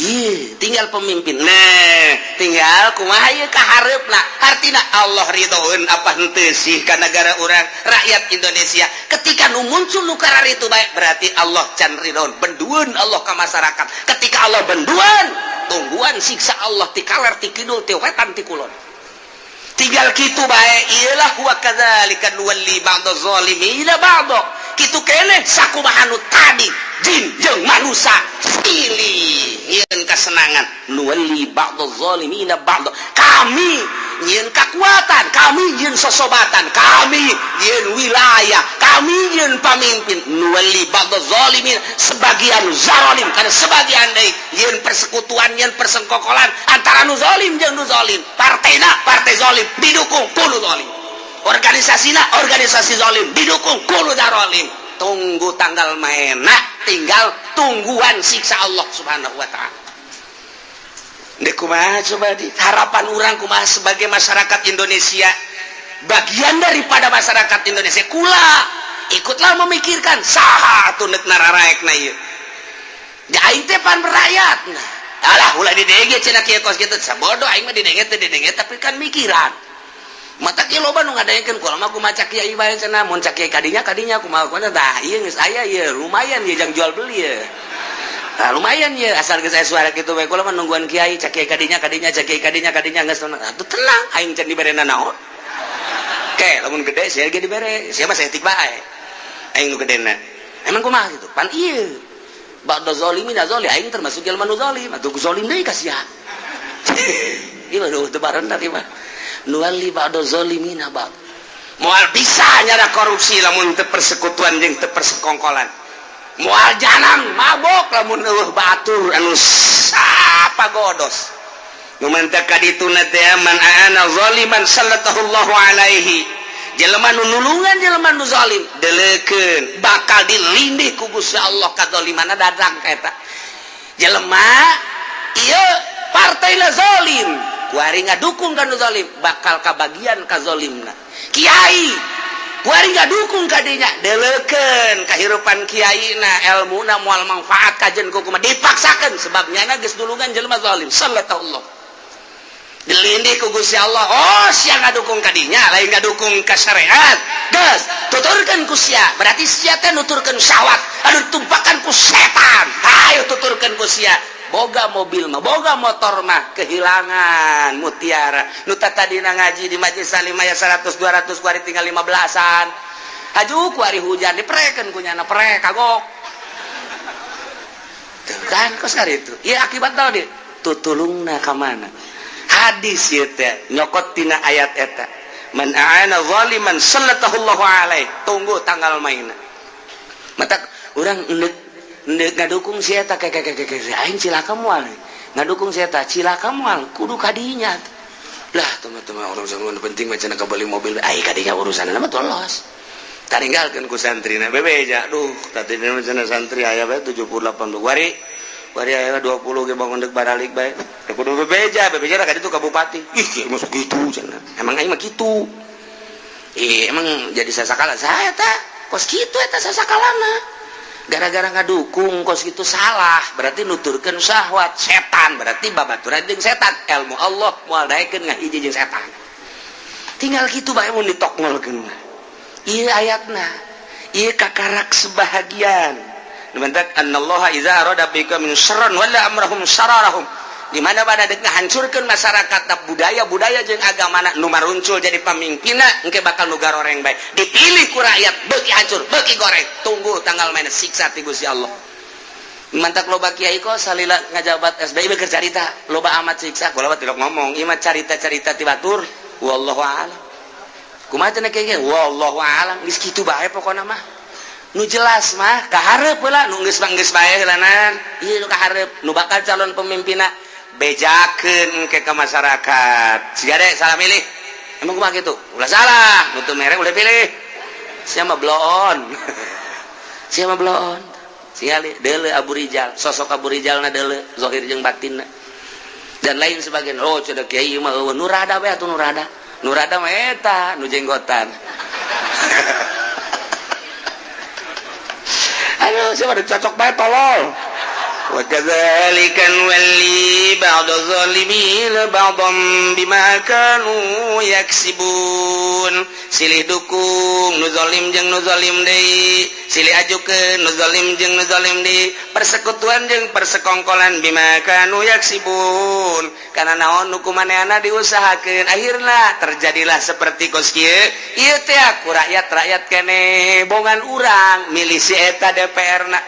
Ih, tinggal pemimpin. Nah, tinggal kumaha ieu ka hareupna. Artina Allah ridhoeun apa henteu sih ka negara urang, rakyat Indonesia? Ketika nu muncul nu itu baik, berarti Allah can ridhoeun. Bendueun Allah ka masyarakat. Ketika Allah bendueun, tungguan siksa Allah ti kaler, ti kidul, ti wetan, ti kulon. Tinggal kitu bae, iyalah wa kadzalika nuwalli ba'dha zalimina ba'dha. Kitu keneh sakumaha nu tadi jin jeung manusia pilih nyieun kesenangan, nuwalli ba'dha zalimina ba'dha. Kami nyieun kekuatan, kami nyieun sosobatan, kami nyieun wilayah, kami nyieun pamimpin. Nuwalli ba'dha zalimin, sebagian zalim karena sebagian deui nyieun persekutuan, nyieun persengkokolan antara nu zalim jeung nu zalim. Partena partai zalim didukung ku nu zalim, organisasina organisasi zalim didukung ku nu zalim. Tunggu tanggal maena, tinggal tungguan siksa Allah Subhanahu wa Ta'ala. Dek kumaha coba di harapan urang kumaha sebagai masyarakat Indonesia, bagian daripada masyarakat Indonesia? Kula ikutlah memikirkan saha atuh nek nararaekna ieu. Da aing teh pan rakyat. Nah, alah, ulah didenge cenah kieu kos kitu, sabodo aing mah didenge teh didenge, tapi kan mikiran. Mata kieu loba nu ngadengekeun kula mah, kumaha cak kiai bae cenah, mun cak kiai kadinya kadinya, kumaha kumaha. Tah, ieu geus aya ieu, lumayan ieu jang jual beli ya. Nah, lumayan ya, asal geus aya suara kitu bae. Kula mah nungguan kiai, cak kiai kadinya kadinya, cak kiai kadinya kadinya, geus atuh tenang, aing can dibere naon. Ke lamun gede sia ge dibere, sia mah saeutik bae. Aing nu gedena. Emang kumaha gitu? Pan ieu. Ba'da zalimin zalim, aing termasuk jelema nu zalim, atuh zalim deui ka sia. Ieu mah teu barentar ieu mah. Nuwalli ba'da zalimina ba'd. Moal bisa nyara korupsi lamun teu persekutuan jeung teu persekongkolan. Moal janang mabok lamun eueuh batur anu sapa godos. Nu mantak ka dituna teh, man aana zaliman sallallahu alaihi. Jelema nu nulungan jelema nu zalim, deleukeun bakal dilindih ku Gusti Allah kadzalimanna datang ka eta. Jelema ieu partai zalim, kuari ngadukung ka nu zalim, bakal kabagian kazolimna. Kiai kuari ngadukung ka dinya, deleukeun kahirupan kiai na, elmuna moal manfaat kajen ku kumaha dipaksakeun, sebab nyana geus nulungan jelema zalim. Sallallahu dilindih ku Gusti Allah. Oh, sia ngadukung ka dinya, lain ngadukung ka syariat, geus tuturkeun ku sia, berarti sia teh nuturkeun syahwat anu ditumpakan ku setan. Ayo tuturkeun ku sia, boga mobil mah, boga motor mah, kehilangan mutiara. Nu tadina ngaji di majelis salim aya 100 200, kuari tinggal 15-an. Haju kuari hujan diprekeun ku nyana, prek kagok. Tuh kan kos itu ieu akibat tau di tutulungna ka mana. Hadis ieu teh nyokot tina ayat eta, man a'ana zaliman sallallahu alaihi. Tunggu tanggal mainna. Mata urang endek. Ngadukung si eta kayak kayak kayak aing cilaka moal, ngadukung si eta cilaka moal, kudu kadinya lah. Teman-teman, orang zaman penting macam beli mobil, ai kadinya urusan mah tolos taringgalkeun ku santrina bebeja. Duh, tadi cenah santri aya bae 78 wari wari, aya 20 ge bangun deuk baralik bae. Teu kudu bebeja, bebeja ka ditu ka bupati. Ih, masuk gitu cenah. Emang aing mah kitu. Ih, emang jadi sasakala saya ta kos kitu eta sasakalana. Gara-gara ngadukung kos gitu salah, berarti nuturkeun syahwat setan, berarti babaturan jeung setan. Ilmu Allah moal daekeun ngahiji jeung setan. Tinggal gitu bae mun ditoknolkeun. Ieu ayatna, ieu kakarak sebahagian. Bentak annallaha iza arada biqaumin syarran walla amrahum sararahum. Di mana pada dek ngahancurkeun masyarakat, budaya-budaya jeung agama, nu maruncul jadi pamimpinna engke bakal nu garoreng bae. Dipilih ku rakyat, beuki hancur, beuki goreng. Tunggu tanggal mainnya siksa ti Gusti Allah. Mantak loba kiai kok salila ngajabat SBY beker carita loba amat siksa. Kula mah tidak ngomong, ieu mah carita-carita ti batur. Wallahu a'lam. Kumaha cenah kiai? Wallahu a'lam. Geus kitu bae pokona mah. Nu jelas mah kaharep heula, nu geus mah geus bae heulanan. Ieu nu kaharep, nu bakal calon pemimpinna bejakeun ke masyarakat. Siga deh salah milih. Emang kumaha kitu? Ulah salah, nu teu mere ulah pilih. Siapa bloon? Siapa bloon? Siali deule Abu Rijal, sosok Abu Rijal na deule zahir jeung batinna. Dan lain sebagainya. Oh, cenah kiai mah eueuh nu rada bae atuh nu rada. Nu rada mah eta nu jenggotan. Aduh, siapa cocok bae tolol. وكذلك نولي بعض الظالمين بعضا بما كانوا يكسبون. Silih dukung nu zalim jeung nu zalim deui, silih ajukeun nu zalim jeung nu zalim deui, persekutuan jeung persekongkolan. بما كانوا يكسبون, karena naon? Nu kumaneana diusahakeun, akhirna terjadilah seperti kos kieu. Ieu teh aku rakyat-rakyat kene bongan urang milih si eta DPR na,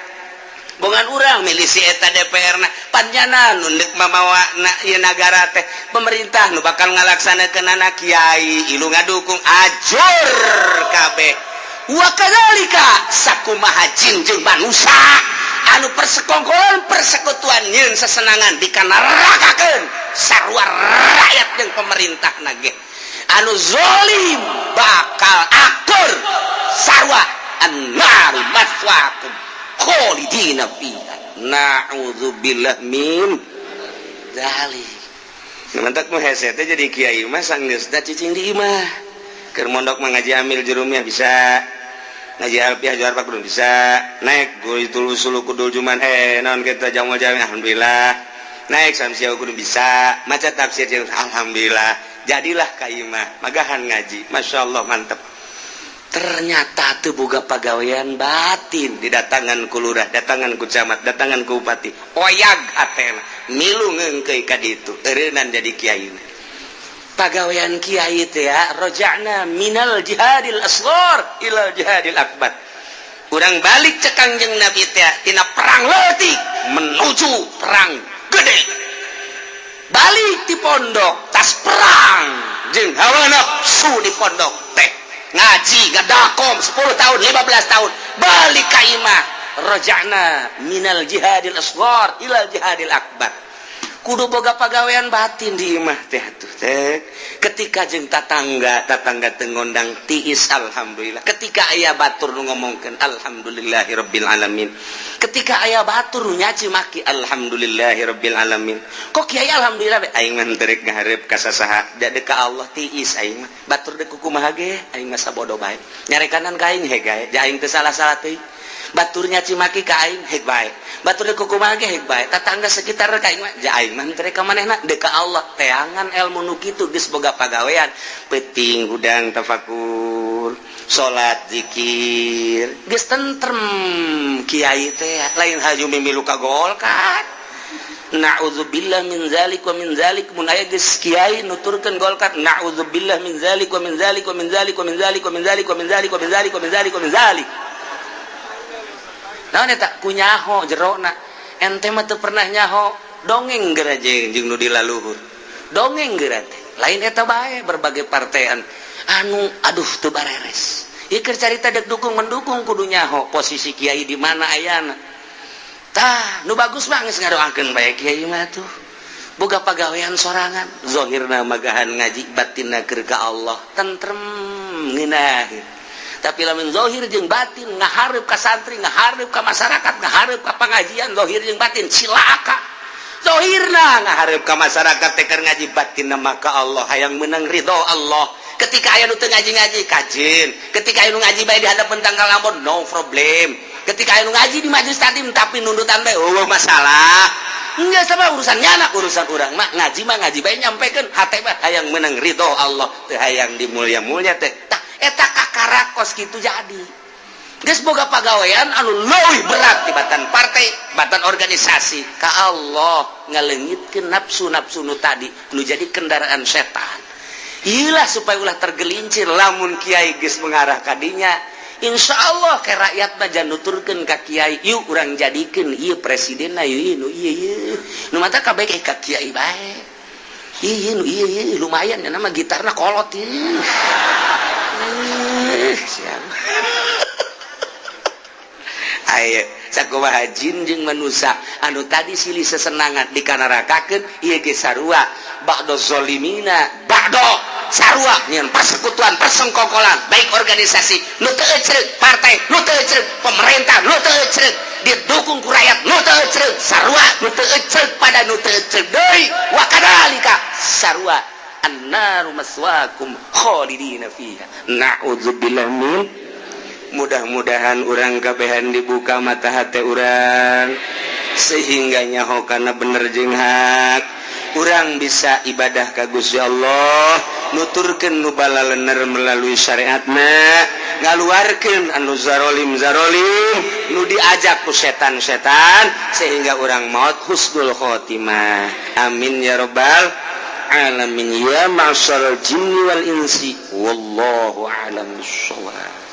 bongan urang milih si eta DPR na, panjana nu deuk mamawa na ieu nagara teh pemerintah, nu bakal ngalaksanakeun kiai, ilu ngadukung, ajur kabeh. Wa kadzalika, sakumaha jin jeung manusia anu persekongkolan persekutuan nyeun sesenangan dikanerakakeun, sarua rakyat jeung pemerintah nage anu zolim bakal akur sarua. النار مثواكم خالدين فيها، na'udzubillah min dzalik. Mantak mu hese teh jadi kiai mah sanggeusna cicing di imah. Keur mondok mah ngaji amil jurumiyah bisa, ngaji alfiah juar kudu bisa, naik guru itu usul kudul juman, naon kita jamal jami, alhamdulillah, naik samsia kudu bisa maca tafsir jeung alhamdulillah. Jadilah ka imah magahan ngaji, masya Allah, mantep. Ternyata tuh boga pagawean batin, didatangan ku lurah, datangan ku camat, datangan ku bupati, oyag hatena milu ngeungkeui ka ditu, eureunnan jadi kiai. Pagawean kiai teh ya رجعنا من الجهاد الأصغر إلى الجهاد الأكبر. Urang balik cek Kangjeng Nabi teh tina perang leutik menuju perang gede. Balik di pondok tas perang jeung hawa nafsu. Di pondok teh ngaji ngadakom 10 tahun, 15 tahun, balik ka imah. رجعنا من الجهاد الأصغر إلى الجهاد الأكبر. Kudu boga pagawean batin di imah teh atuh teh. Ketika jeung tatangga, tatangga teu ngondang, tiis, alhamdulillah. Ketika aya batur nu ngomongkeun, alhamdulillahirabbil alamin. Ketika aya batur nu nyaci maki, alhamdulillahirabbil alamin. Kok kiai alhamdulillah? Aing mah teu rek ngahareup ka sasaha, da ka Allah tiis aing mah. Batur deuk kumaha ge aing mah sabodo bae, nyarekanan ka aing heg gae, ja aing teu salah-salah teuing. Batur nyaci maki ka aing heg bae, batur deuk kumaha ge heg bae, tatangga sekitar ka aing mah, ja aing mah teu ka manehna, deuk ka Allah. Teangan ilmu nu kitu, geus boga pagawean peuting hudang tafakur, salat, zikir, geus tentrem. Kiai teh lain haju mimilu ka Golkar, na'udzubillah min zalik wa min zalik. Mun aya geus kiai nuturkeun Golkar, na'udzubillah min zalik wa min zalik wa min zalik wa min zalik wa min zalik wa min zalik wa min zalik wa min zalik wa min zalik. Naon eta? Ku nyaho jerona. Ente mah teu pernah nyaho, dongeng geura jeung nu di laluhur, dongeng geura teh. Lain eta bae, berbagai partean anu aduh teu bareres. Ieu keur carita dek dukung mendukung, kudu nyaho posisi kiai di mana ayana. Tah, nu bagus mah geus ngadoakeun bae kiai mah tuh. Boga pagawean sorangan, zahirna magahan ngaji, batinna keur ka Allah, tentrem, ngeunah. Tapi lamun zahir jeung batin ngahareup ka santri, ngahareup ka masyarakat, ngahareup ka pengajian, zahir jeung batin cilaka. Zahirna ngahareup ka masyarakat teh keur ngaji, batinna maka Allah, hayang menang ridho Allah. Ketika aya nu teu ngaji-ngaji kajin, ketika aya nu ngaji bae di hadapan tanggal ambon, no problem. Ketika aya nu ngaji di majelis taklim tapi nundutan bae, oh, masalah. Enggak sama urusan nyana, urusan urang mah ngaji mah ngaji bae, nyampekeun hate mah hayang menang ridho Allah, teu hayang dimulia-mulia teh. Tah, eta kakara kos kitu. Jadi geus boga pagawean anu leuwih berat tibatan partai, batan organisasi ka Allah, ngaleungitkeun nafsu-nafsu nu tadi nu jadi kendaraan setan. Ilah, supaya ulah tergelincir. Lamun kiai geus mengarah kadinya, insya Allah ke rakyat mah jangan nuturkeun ka kiai, "Yuk, urang jadikeun ieu presiden." Yuk, ieu nu ieu, ieu nu mata kabeh ka kiai bae, ieu nu ieu, ieu lumayan ya, nama gitarna kolot ieu. Eh, siap. Ayo, sakumaha jin jeung manusia anu tadi silih sesenangan dikanarakakeun, ieu ge sarua. Ba'do zolimina ba'do, sarua nyeun persekutuan, persengkokolan, baik organisasi nu teu ecreug, partai nu teu ecreug, pemerintah nu teu ecreug, didukung ku rakyat nu teu ecreug, sarua nu teu ecreug pada nu teu ecreug deui. Wa kadzalika, sarua, annaru maswaakum khalidina fiha, na'udzubillah min. Mudah-mudahan urang kabehan dibuka mata hati urang sehingga nyaho kana bener jeung hak. Urang bisa ibadah ka Gusti Allah, nuturkeun nu balalener melalui syariatna, ngaluarkeun anu zarolim zarolim, nu diajak ku setan-setan, sehingga urang maut husnul khotimah. Amin ya robbal alamin. Ya ma'syaral jinni wal insi, wallahu a'lam bissawab.